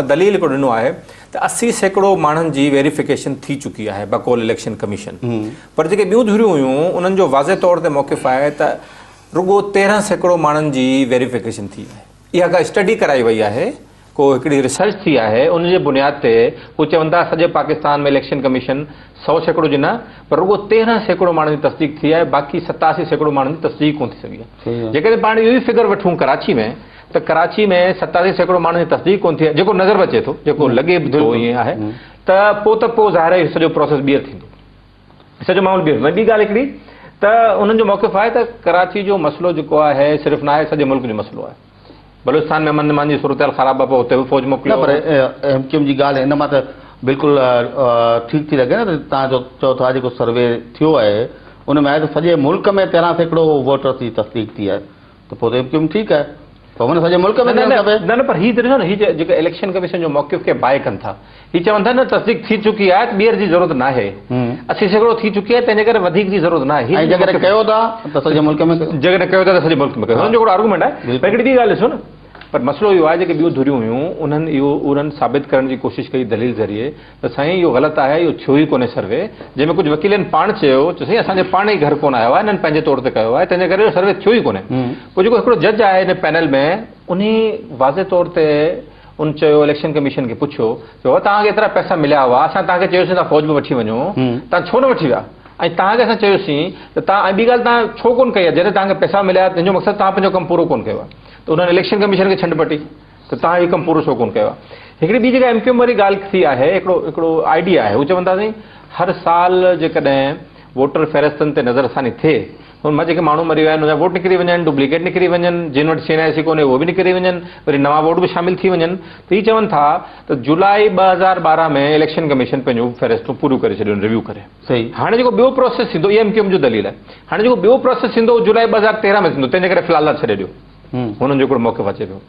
दलील हिकिड़ो ॾिनो आहे त 80% माण्हुनि जी वेरीफिकेशन थी चुकी आहे बकौल इलेक्शन कमीशन, पर जेके ॿियूं धुरियूं हुयूं उन्हनि जो वाज़े तौर ते मौक़िफ़ आहे त रुगो 13% माण्हुनि जी वेरीफिकेशन थी आहे। इहा का स्टडी कराई वई आहे, को हिकिड़ी रिसर्च थी आहे, उन जे बुनियाद ते हू चवनि था सॼे पाकिस्तान में इलेक्शन कमीशन 100% जी न पर रुगो 13% माण्हुनि जी तस्दीक थी आहे, बाक़ी 87% माण्हुनि जी तस्दीक कोन थी सघी आहे। जेकॾहिं पाण इहो ई फिगर वठूं कराची में, त कराची में 87% माण्हुनि जी तस्दीक कोन थी आहे, जेको नज़र बि अचे थो, जेको लॻे बि थो ईअं आहे, त पोइ ज़ाहिर आहे सॼो प्रोसेस ॿीहर थींदो, सॼो मामलो ॿीहर थींदो। ऐं ॿी ॻाल्हि हिकिड़ी त उन्हनि जो मौक़िफ़ आहे त कराची जो मसइलो जेको आहे सिर्फ़ु न आहे, सॼे मुल्क जो मसइलो आहे। बलूचिस्तान में अमन अमान जी सूरत ख़राबु आहे, पोइ हुते बि फ़ौज मोकिलियो। न, पर एम क्यू एम जी ॻाल्हि हिन मां त बिल्कुलु ठीकु थी लॻे न त तव्हां जो चओ था जेको सर्वे थियो आहे उन में आहे त सॼे मुल्क में 13% वोटर्स जी तस्दीक थी आहे, त पोइ त एम क्यू एम ठीकु आहे, त हुन सॼे मुल्क में न न न, पर हीअ त ॾिसो न, हीअ जेका इलेक्शन कमीशन जो मौक़िफ़ खे बाए कनि था, हीअ चवनि था न तस्दीक थी चुकी आहे, ॿीहर जी ज़रूरत न आहे, 80% थी चुकी आहे, तंहिंजे करे वधीक जी ज़रूरत न आहे। ऐं जेकॾहिं कयो था त सॼे मुल्क में कयो। जेकॾहिं कयो था त सॼे मुल्क में कयो, हुननि जो हिकिड़ो आर्गूमेंट आहे। पर हिकिड़ी ॿी ॻाल्हि ॾिसो न, पर मसइलो इहो आहे जेके ॿियूं धुरियूं हुयूं उन्हनि इहो उन्हनि साबित करण जी कोशिशि कई दलील ज़रिए त साईं इहो ग़लति आहे, इहो थियो ई कोन्हे सर्वे, जंहिंमें कुझु वकीलनि पाण चयो त साईं असांजे पाण ई घर कोन आयो आहे, हिननि पंहिंजे तौर ते कयो आहे, तंहिंजे करे इहो सर्वे थियो ई कोन्हे। पोइ जेको हिकिड़ो जज आहे हिन पैनल में, उन वाज़े तौर ते उन चयो, इलेक्शन कमीशन खे पुछियो, चयो तव्हांखे एतिरा पैसा मिलिया हुआ, असां तव्हांखे चयोसीं तव्हां फ़ौज में वठी वञो, तव्हां छो न वठी विया? ऐं तव्हांखे असां चयोसीं त तव्हां, ऐं ॿी ॻाल्हि तव्हां छो कोन कई आहे? जॾहिं तव्हांखे पैसा मिलिया, तंहिंजो मक़सदु तव्हां पंहिंजो कमु पूरो कोन कयो आहे। त उन्हनि इलेक्शन कमीशन खे छंड पटी त तव्हां इहो कमु पूरो छो कोन कयो आहे? हिकिड़ी ॿी जेका एम क्यू एम वारी ॻाल्हि थी आहे, हिकिड़ो आइडिया आहे, हू चवनि था साईं हर साल जेकॾहिं वोटर फहरिस्तनि ते नज़रसानी थिए, هن مان جيڪي ماڻهو مري ويا آهن ان جا ووٽ نڪري وڃن، ڊپليڪيٽ نڪري وڃن، جن وٽ سي اين آء سي ڪونهي اهي به نڪري وڃن، وري نوان ووٽ به شامل ٿي وڃن ته هي چون ٿا ته جولاء 2012 ۾ اليڪشن ڪميشن پنهنجون فهرستون پوريون ڪري ڇڏيون ريويو ڪري. هاڻي جيڪو ٻيو پروسيس ٿيندو اهو ايم ڪيو ايم جو دليل آهي. هاڻي جيڪو ٻيو پروسيس ٿيندو اهو جولاء 2013 ۾ ٿيندو تنهن جي ڪري في الحال ڇڏي ڏيو. هنن جو هڪڙو موقف اچي پيو.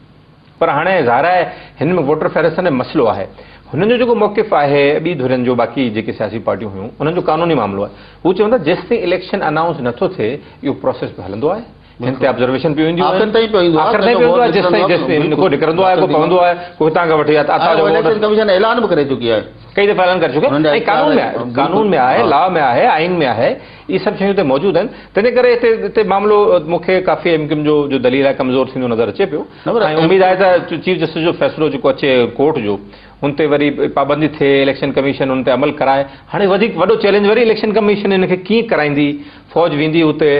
پر هاڻي ظاهر آهي هن ۾ ووٽر فهرستن ۾ مسئلو آهي. هنن جو جيڪو موقف آهي ٻي ڌرين جو باقي جيڪي سياسي پارٽيون هيون انهن جو قانوني معاملو آهي. هو چون ٿا جيستائين اليڪشن انائونس نه ٿو ٿئي اهو پروسيس پيو هلندو آهي. هن تي آبزرويشن پيون اينديون آهن. آخر تائين پيو ايندو آهي. آخر تائين پيو ايندو آهي جيستائين جيستائين ڪو نڪرندو آهي ڪو پوندو آهي ڪو هتان کان وٺي عطا جو ووٽ. اليڪشن ڪميشن اعلان به ڪري چڪي آهي. ڪئي دفعا اعلان ڪري چڪي آهي ۽ قانون ۾ آهي قانون ۾ آهي لا ۾ آهي آئين ۾ آهي اهي سڀ شيون هتي موجود آهن تنهن ڪري هتي هتي معاملو مون کي ڪافي ايم ڪيو ايم جو جو دليل آهي ڪمزور ٿيندو نظر اچي پيو ۽ اميد آهي ته چيف جسٽس جو فيصلو جيڪو اچي ڪورٽ جو ان تي وري پابندي ٿئي اليڪشن ڪميشن ان تي عمل ڪرائي هاڻي وڌيڪ وڏو چئلينج وري اليڪشن ڪميشن ان کي ڪيئن ڪرائيندي فوج ويندي اتي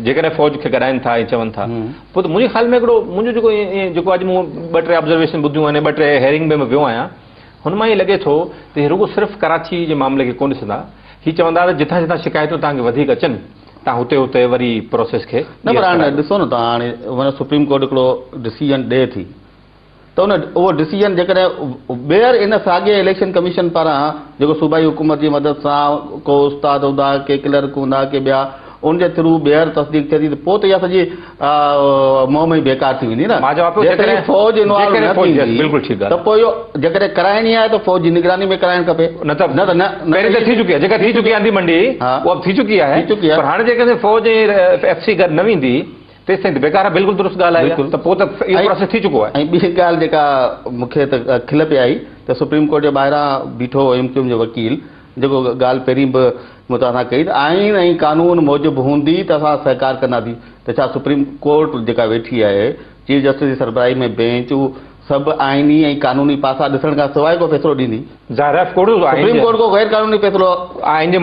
جيڪڏهن فوج کي گڏائن ٿا ۽ چون ٿا پوء ته منهنجي خيال ۾ هڪڙو منهنجو جيڪو جيڪو اڄ مون ٻه ٽي آبزرويشن ٻڌيون آهن ٻه ٽي هيئرنگ ۾ ويو آهيان هن مان ائين لڳي ٿو ته هي رڳو صرف ڪراچي جي معاملي کي ڪونه ڏسندا، هي چوندا ته جتان جتان شڪايتون توهان کي وڌيڪ اچن، توهان هتي هتي وري پروسيس کي نه پر ٻيهر هاڻي ڪرايو. ڏسو نه توهان هاڻي معنيٰ سپريم ڪورٽ هڪڙو ڊسيزن ڏئي ٿي ته ان اهو ڊسيزن جيڪڏهن ٻيهر ان ساڳئي اليڪشن ڪميشن پاران جيڪو صوبائي حڪومت جي مدد سان ڪو استاد هوندا ڪي ڪلرڪ هوندا ڪي ٻيا ان جي ٿرو ٻيهر تصديق ٿئي ٿي ته پوء ته اها سڄي مهم ئي بيڪار ٿي ويندي نه. مان چوان پيو جيستائين جيڪڏهن فوج انوالو جيڪڏهن نه فوج ٿيندي بلڪل ٺيڪ ته ڳالهه پوء اهو جيڪڏهن ڪرائڻي آهي ته فوج جي نگراني ۾ ڪرائڻ کپي نه ته نه ته نه پهرين ته ٿي چڪي آهي جيڪا ٿي چڪي آهي انڌي منڊي ها اها به ٿي چڪي آهي ٿي چڪي آهي پر هاڻي جيڪڏهن فوج ۽ ايف سي گڏ نه ويندي تيستائين ته بيڪار آهي بلڪل درست ڳالهه آهي بلڪل ته پوء ته اهو پروسيس ٿي چڪو آهي. ۽ ٻي ڳالهه جيڪا مون کي ته کل پئي آئي ته سپريم ڪورٽ جي ٻاهران بيٺو هو ايم ڪيو ايم جو وڪيل جيڪو ڳالهه پهرين به مون توهان سان ڪئي ته آئين ۽ قانون موجب هوندي ته اسان سهڪار ڪنداسين ته ڇا سپريم ڪورٽ جيڪا ويٺي آهي چيف جسٽس جي سربراهي ۾ بينچ هو سڀ آئيني ۽ قانوني پاسا ڏسڻ کان سواء ڪو فيصلو ڏيندي؟ ظاهر آهي ڪورٽ آئين سپريم ڪورٽ ڪو غير قانوني فيصلو آئين جي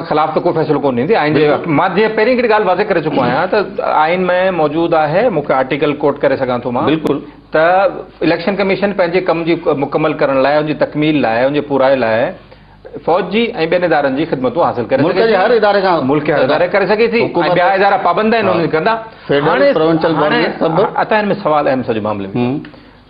خلاف ته ڪو فيصلو ڪونه ڏيندي آئين جي مان جيئن پهرين هڪڙي ڳالهه واضح ڪري چڪو آهيان ته آئين ۾ موجود آهي مون کي آرٽيڪل ڪوٽ ڪري سگهان ٿو مان بلڪل ته اليڪشن ڪميشن پنهنجي ڪم جي مڪمل ڪرڻ لاء ان جي تڪميل لاء ان جي پورائي لاء فوج جي ۽ ٻين ادارن جي خدمتون حاصل ڪري ملڪ جي هر اداري کان ملڪ جي هر اداري ڪري سگهي ٿي ۽ ٻيا ادارا پابند آهن انهن ڪندا فيڊرل پروونشل گورنمينٽ سڀ عطا هن ۾ سوال اهم سڄي معاملي ۾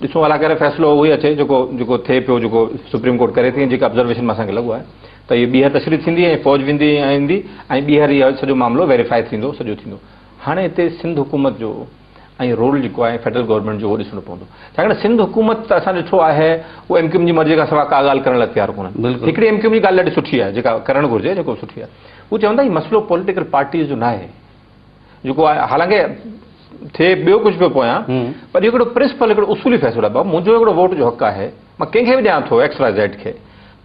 ڏسون الله ڪري فيصلو اهو ئي اچي جيڪو جيڪو ٿئي پيو جيڪو سپريم ڪورٽ ڪري ٿي جيڪا آبزرويشن مان اسان کي لڳو آهي ته هي ٻيهر تشريح ٿيندي ۽ فوج ويندي ۽ ايندي ۽ ٻيهر اهو سڄو معاملو ويريفائي ٿيندو سڄو ٿيندو هاڻي هتي سنڌ حڪومت جو ۽ رول جيڪو آهي فيڊرل گورنمينٽ جو اهو ڏسڻو پوندو ڇاڪاڻ سنڌ حڪومت ته اسان ڏٺو آهي اهو ايم ڪيو ايم جي مرضي کان سواء ڪا ڳالهه ڪرڻ لاء تيار ڪونهن. هڪڙي ايم ڪيو ايم جي ڳالهه ڏاڍي سٺي آهي جيڪا ڪرڻ گهرجي جيڪو سٺي آهي هو چون ٿا هي مسئلو پوليٽيڪل پارٽيز جو ناهي جيڪو آهي حالانڪه ٿئي ٻيو ڪجهه پيو پويان پر اهو هڪڙو پرنسپل هڪڙو اصولي فيصلو آهي بابا منهنجو هڪڙو ووٽ جو حق آهي مان ڪنهن کي به ڏيان ٿو ايڪس واء زيڊ کي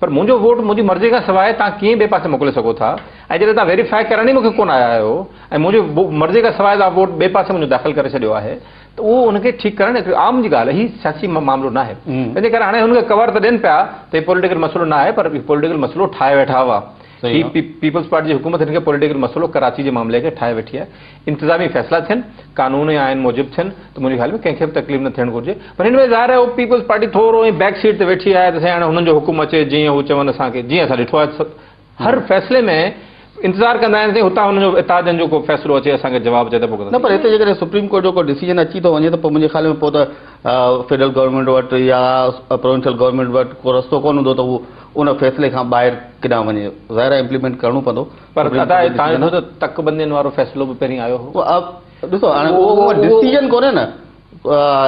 پر منهنجو ووٽ منهنجي مرضي کان سواء توهان ڪيئن ٻئي پاسي موڪلي سگهو ٿا ۽ جڏهن توهان ويريفائي ڪرڻ ئي مون کي ڪونه آيا آهيو ۽ منهنجي مرضي کان سواء توهان ووٽ ٻئي پاسي منهنجو داخل ڪري ڇڏيو آهي ته اهو ان کي ٺيڪ ڪرڻ هڪ عام جي ڳالهه آهي هي سياسي معاملو ناهي تنهن جي ڪري هاڻي هن کي ڪور ته ڏين پيا ته هي پوليٽيڪل مسئلو ناهي پر هي پوليٽيڪل مسئلو ٺاهي ويٺا هئا هي پيپلز پارٽي جي حڪومت هن کي پوليٽيڪل مسئلو ڪراچي جي معاملي کي ٺاهي ويٺي آهي. انتظامي فيصلا ٿين، قانون ۽ آئين موجب ٿين ته منهنجي خيال ۾ ڪنهن کي به تڪليف نه ٿيڻ گهرجي. پر هن ۾ ظاهر آهي هو پيپلز پارٽي ٿورو ائين بيڪ سيٽ تي ويٺي آهي ته سائين هاڻي هنن جو حڪم اچي جيئن هو چون اسان کي جيئن اسان ڏٺو آهي هر فيصلي ۾ انتظار ڪندا آهن سائين هتان هنن جو اتحادين جو ڪو فيصلو اچي اسان کي جواب اچي ته پوء نه پر هتي جيڪڏهن سپريم ڪورٽ جو ڪو ڊسيزن اچي ٿو وڃي ته پوء منهنجي خيال ۾ پوء ته فيڊرل گورنمينٽ وٽ يا پروونشل گورنمينٽ وٽ ڪو رستو ڪونه هوندو ته هو ان فيصلي کان ٻاهر ڪيڏانهن وڃي. ظاهر آهي امپليمينٽ ڪرڻو پوندو. پر ادا توهان ڏٺو ته تڪ بندين وارو فيصلو به پهرين آيو هو. ڏسو هاڻي اهو ڊسيزن ڪونهي نه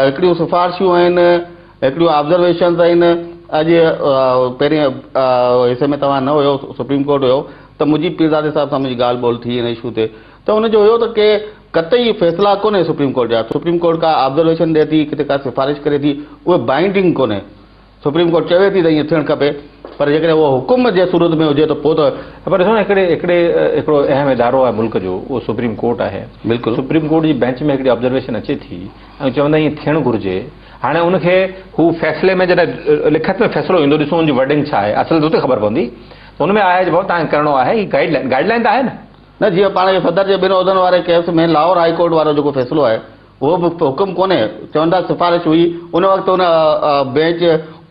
هڪڙيون سفارشون آهن هڪڙيون آبزرويشنز آهن اڄ پهرين حصي ۾ توهان نه هيو سپريم ڪورٽ هيو ته مجيب پيرزادي صاحب سان منهنجي ڳالهه ٻولهه ٿي ان اشو تي ته ان جو هيو ته ڪي قطعي فيصلا ڪونهي سپريم ڪورٽ جا سپريم ڪورٽ ڪا آبزرويشن ڏئي ٿي ڪٿي ڪا سفارش ڪري ٿي اهي بائنڊنگ ڪونهي سپريم ڪورٽ چوي ٿي ته ائين ٿيڻ کپي پر جيڪڏهن اهو حڪم جي صورت ۾ هجي ته پوء ته. پر ڏسو نه هڪڙي هڪڙي هڪڙو اهم ادارو آهي ملڪ جو اهو سپريم ڪورٽ آهي بلڪل سپريم ڪورٽ جي بينچ ۾ هڪڙي آبزرويشن اچي ٿي ۽ چوندا ائين ٿيڻ گهرجي هاڻي ان کي هو فيصلي ۾ جڏهن لکت ۾ فيصلو ايندو ڏسو ان جي ورڊنگ ڇا آهي اصل ته اتي خبر پوندي ته ان ۾ آهي جو ڀائو توهان کي ڪرڻو آهي هي گائيڊ لائين گائيڊ لائين ته آهي نه. نه جيئن پاڻ کي صدر جي ٻن عهدن واري ڪيس ۾ لاهور هائي ڪورٽ وارو جيڪو فيصلو آهي اهو به حڪم ڪونهي، چون ٿا سفارش هئي، ان وقت ان بينچ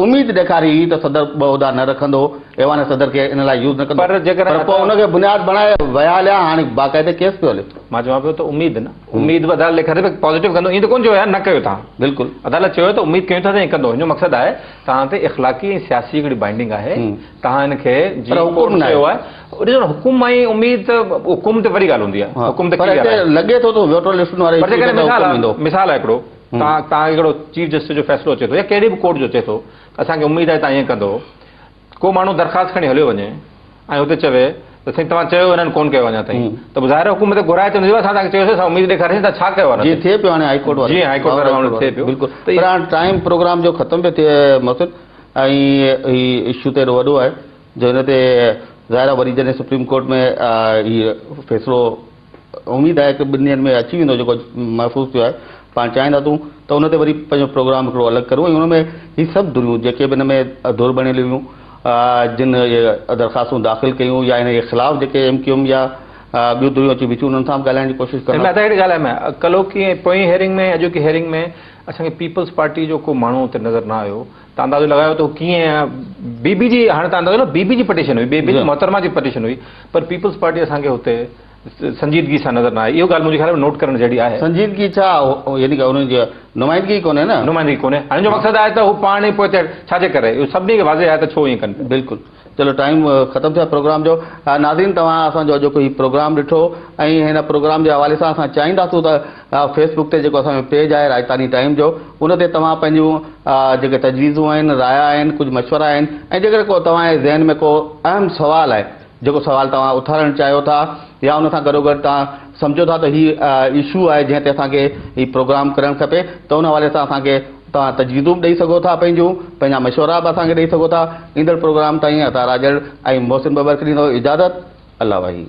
اميد ڏيکاري هئي ته صدر ٻه عهدا نه رکندو، ايوان صدر کي ان لاء يوز نه ڪندو پر جيڪڏهن پر پوء ان کي بنياد بڻائي ويا هليا، هاڻي باقاعدي ڪيس پيو هلي. مان چوان پيو ته اميد نه اميد به عدالت ڏيکاري ته پازيٽو ڪندو، ائين ته ڪونه چيو يار نه ڪيو توهان. بلڪل. عدالت چيو ته اميد ڪيون ٿا ته ائين ڪندو، هن جو مقصد آهي توهان تي اخلاقي ۽ سياسي هڪڙي بائنڊنگ آهي، توهان هن کي پر جيئن حڪم ڪورٽ ناهي. چيو آهي، ڏسو نه حڪم ۽ اميد ته حڪم تي وري ڳالهه هوندي آهي، حڪم ته پر ڪليئر هتي آهي. لڳي ٿو ته ووٽر لسٽن واري پر اشو تي جيڪڏهن ته مثال حڪم آهي، ايندو. مثال آهي هڪڙو، توهان توهان کي هڪڙو چيف جسٽس جو فيصلو اچي ٿو يا ڪهڙي به ڪورٽ جو اچي ٿو، اسان کي اميد آهي توهان ائين ڪندو، ڪو ماڻهو درخواست کڻي هليو وڃي ۽ اتي چوي ته سائين توهان چيو هنن ڪونه ڪيو اڃا تائين ته به ظاهر آهي حڪومت گهرائي چوندي اسان توهان کي چيوسين اسان اميد ڏيکاريسين توهان ڇا ڪيو آهي جيئن ٿئي پيو هاڻي هائي ڪورٽ وارو جيئن هائي ڪورٽ وارو معاملو ٿئي پيو بلڪل پر هاڻي ٽائيم پروگرام جو ختم پيو ٿئي محسن ۽ هي اشو ته ايڏو وڏو آهي جو هن تي ظاهر آهي وري جڏهن سپريم ڪورٽ ۾ هي فيصلو اميد آهي ته ٻن ڏينهن ۾ اچي ويندو جيڪو محفوظ ٿيو آهي پاڻ چاهينداسون ته ان تي وري پنهنجو پروگرام هڪڙو الڳ ڪرون ۽ ان ۾ هي سڀ ڌريون جيڪي به ان ۾ ڌر بڻيل هيون جن اهي درخواستون داخل ڪيون يا ان جي خلاف جيڪي ايم ڪيو ايم يا ٻيون ڌريون اچي بيٺيون انهن سان به ڳالهائڻ جي ڪوشش ڪنداسون. ادا هڪڙي ڳالهه آهي ڪلهوڪي ۽ پوئين هيئرنگ ۾ اڄوڪي هيئرنگ ۾ اسان کي پيپلز پارٽي جو ڪو ماڻهو اتي نظر نه آيو ته اندازو لڳايو ته هو ڪيئن بي بي جي هاڻي ته اندازو لڳايو بي بي جي پٽيشن هئي بي بي جي محترمه جي پٽيشن هئي پر پيپلز پارٽي اسان کي هتي سنجيدگي سان نظر نه آئي اهو ڳالهه منهنجي خيال ۾ نوٽ ڪرڻ جهڙي آهي. سنجيدگي ڇا يعني ڪه انهن جي نمائندگي ئي ڪونهي نه. نمائندگي ڪونهي هاڻي جو مقصد آهي ته هو پاڻ ئي پوئتي ڇا جي ڪري اهو سڀني کي واضح آهي ته ڇو ائين ڪن پيا. بلڪل چلو ٽائيم ختم ٿيو آهي پروگرام جو ناظرين توهان اسان جو اڄوڪو هي پروگرام ڏٺو ۽ هن پروگرام جي حوالي سان اسان چاهينداسون ته فيس بڪ تي جيڪو اسان جو پيج آهي راڄڌاني ٽائيم جو ان تي توهان پنهنجون جيڪي تجويزون آهن رايا آهن ڪجهه مشورا آهن ۽ جيڪڏهن ڪو توهان جي ذهن ۾ ڪو اهم سوال آهي جيڪو سوال توهان اٿارڻ چاهيو ٿا يا ان سان گڏوگڏ توهان سمجهو ٿا ته هي اشو آهي جنهن تي اسان کي هي پروگرام ڪرڻ کپي ته ان حوالي سان اسان کي توهان تجويزون به ڏئي سگهو ٿا پنهنجون پنهنجا مشورا به اسان کي ڏئي سگهو ٿا ايندڙ پروگرام تائين عطا راڄڙ ۽ محسن ٻٻر کي ڏيندو اجازت الله واهي.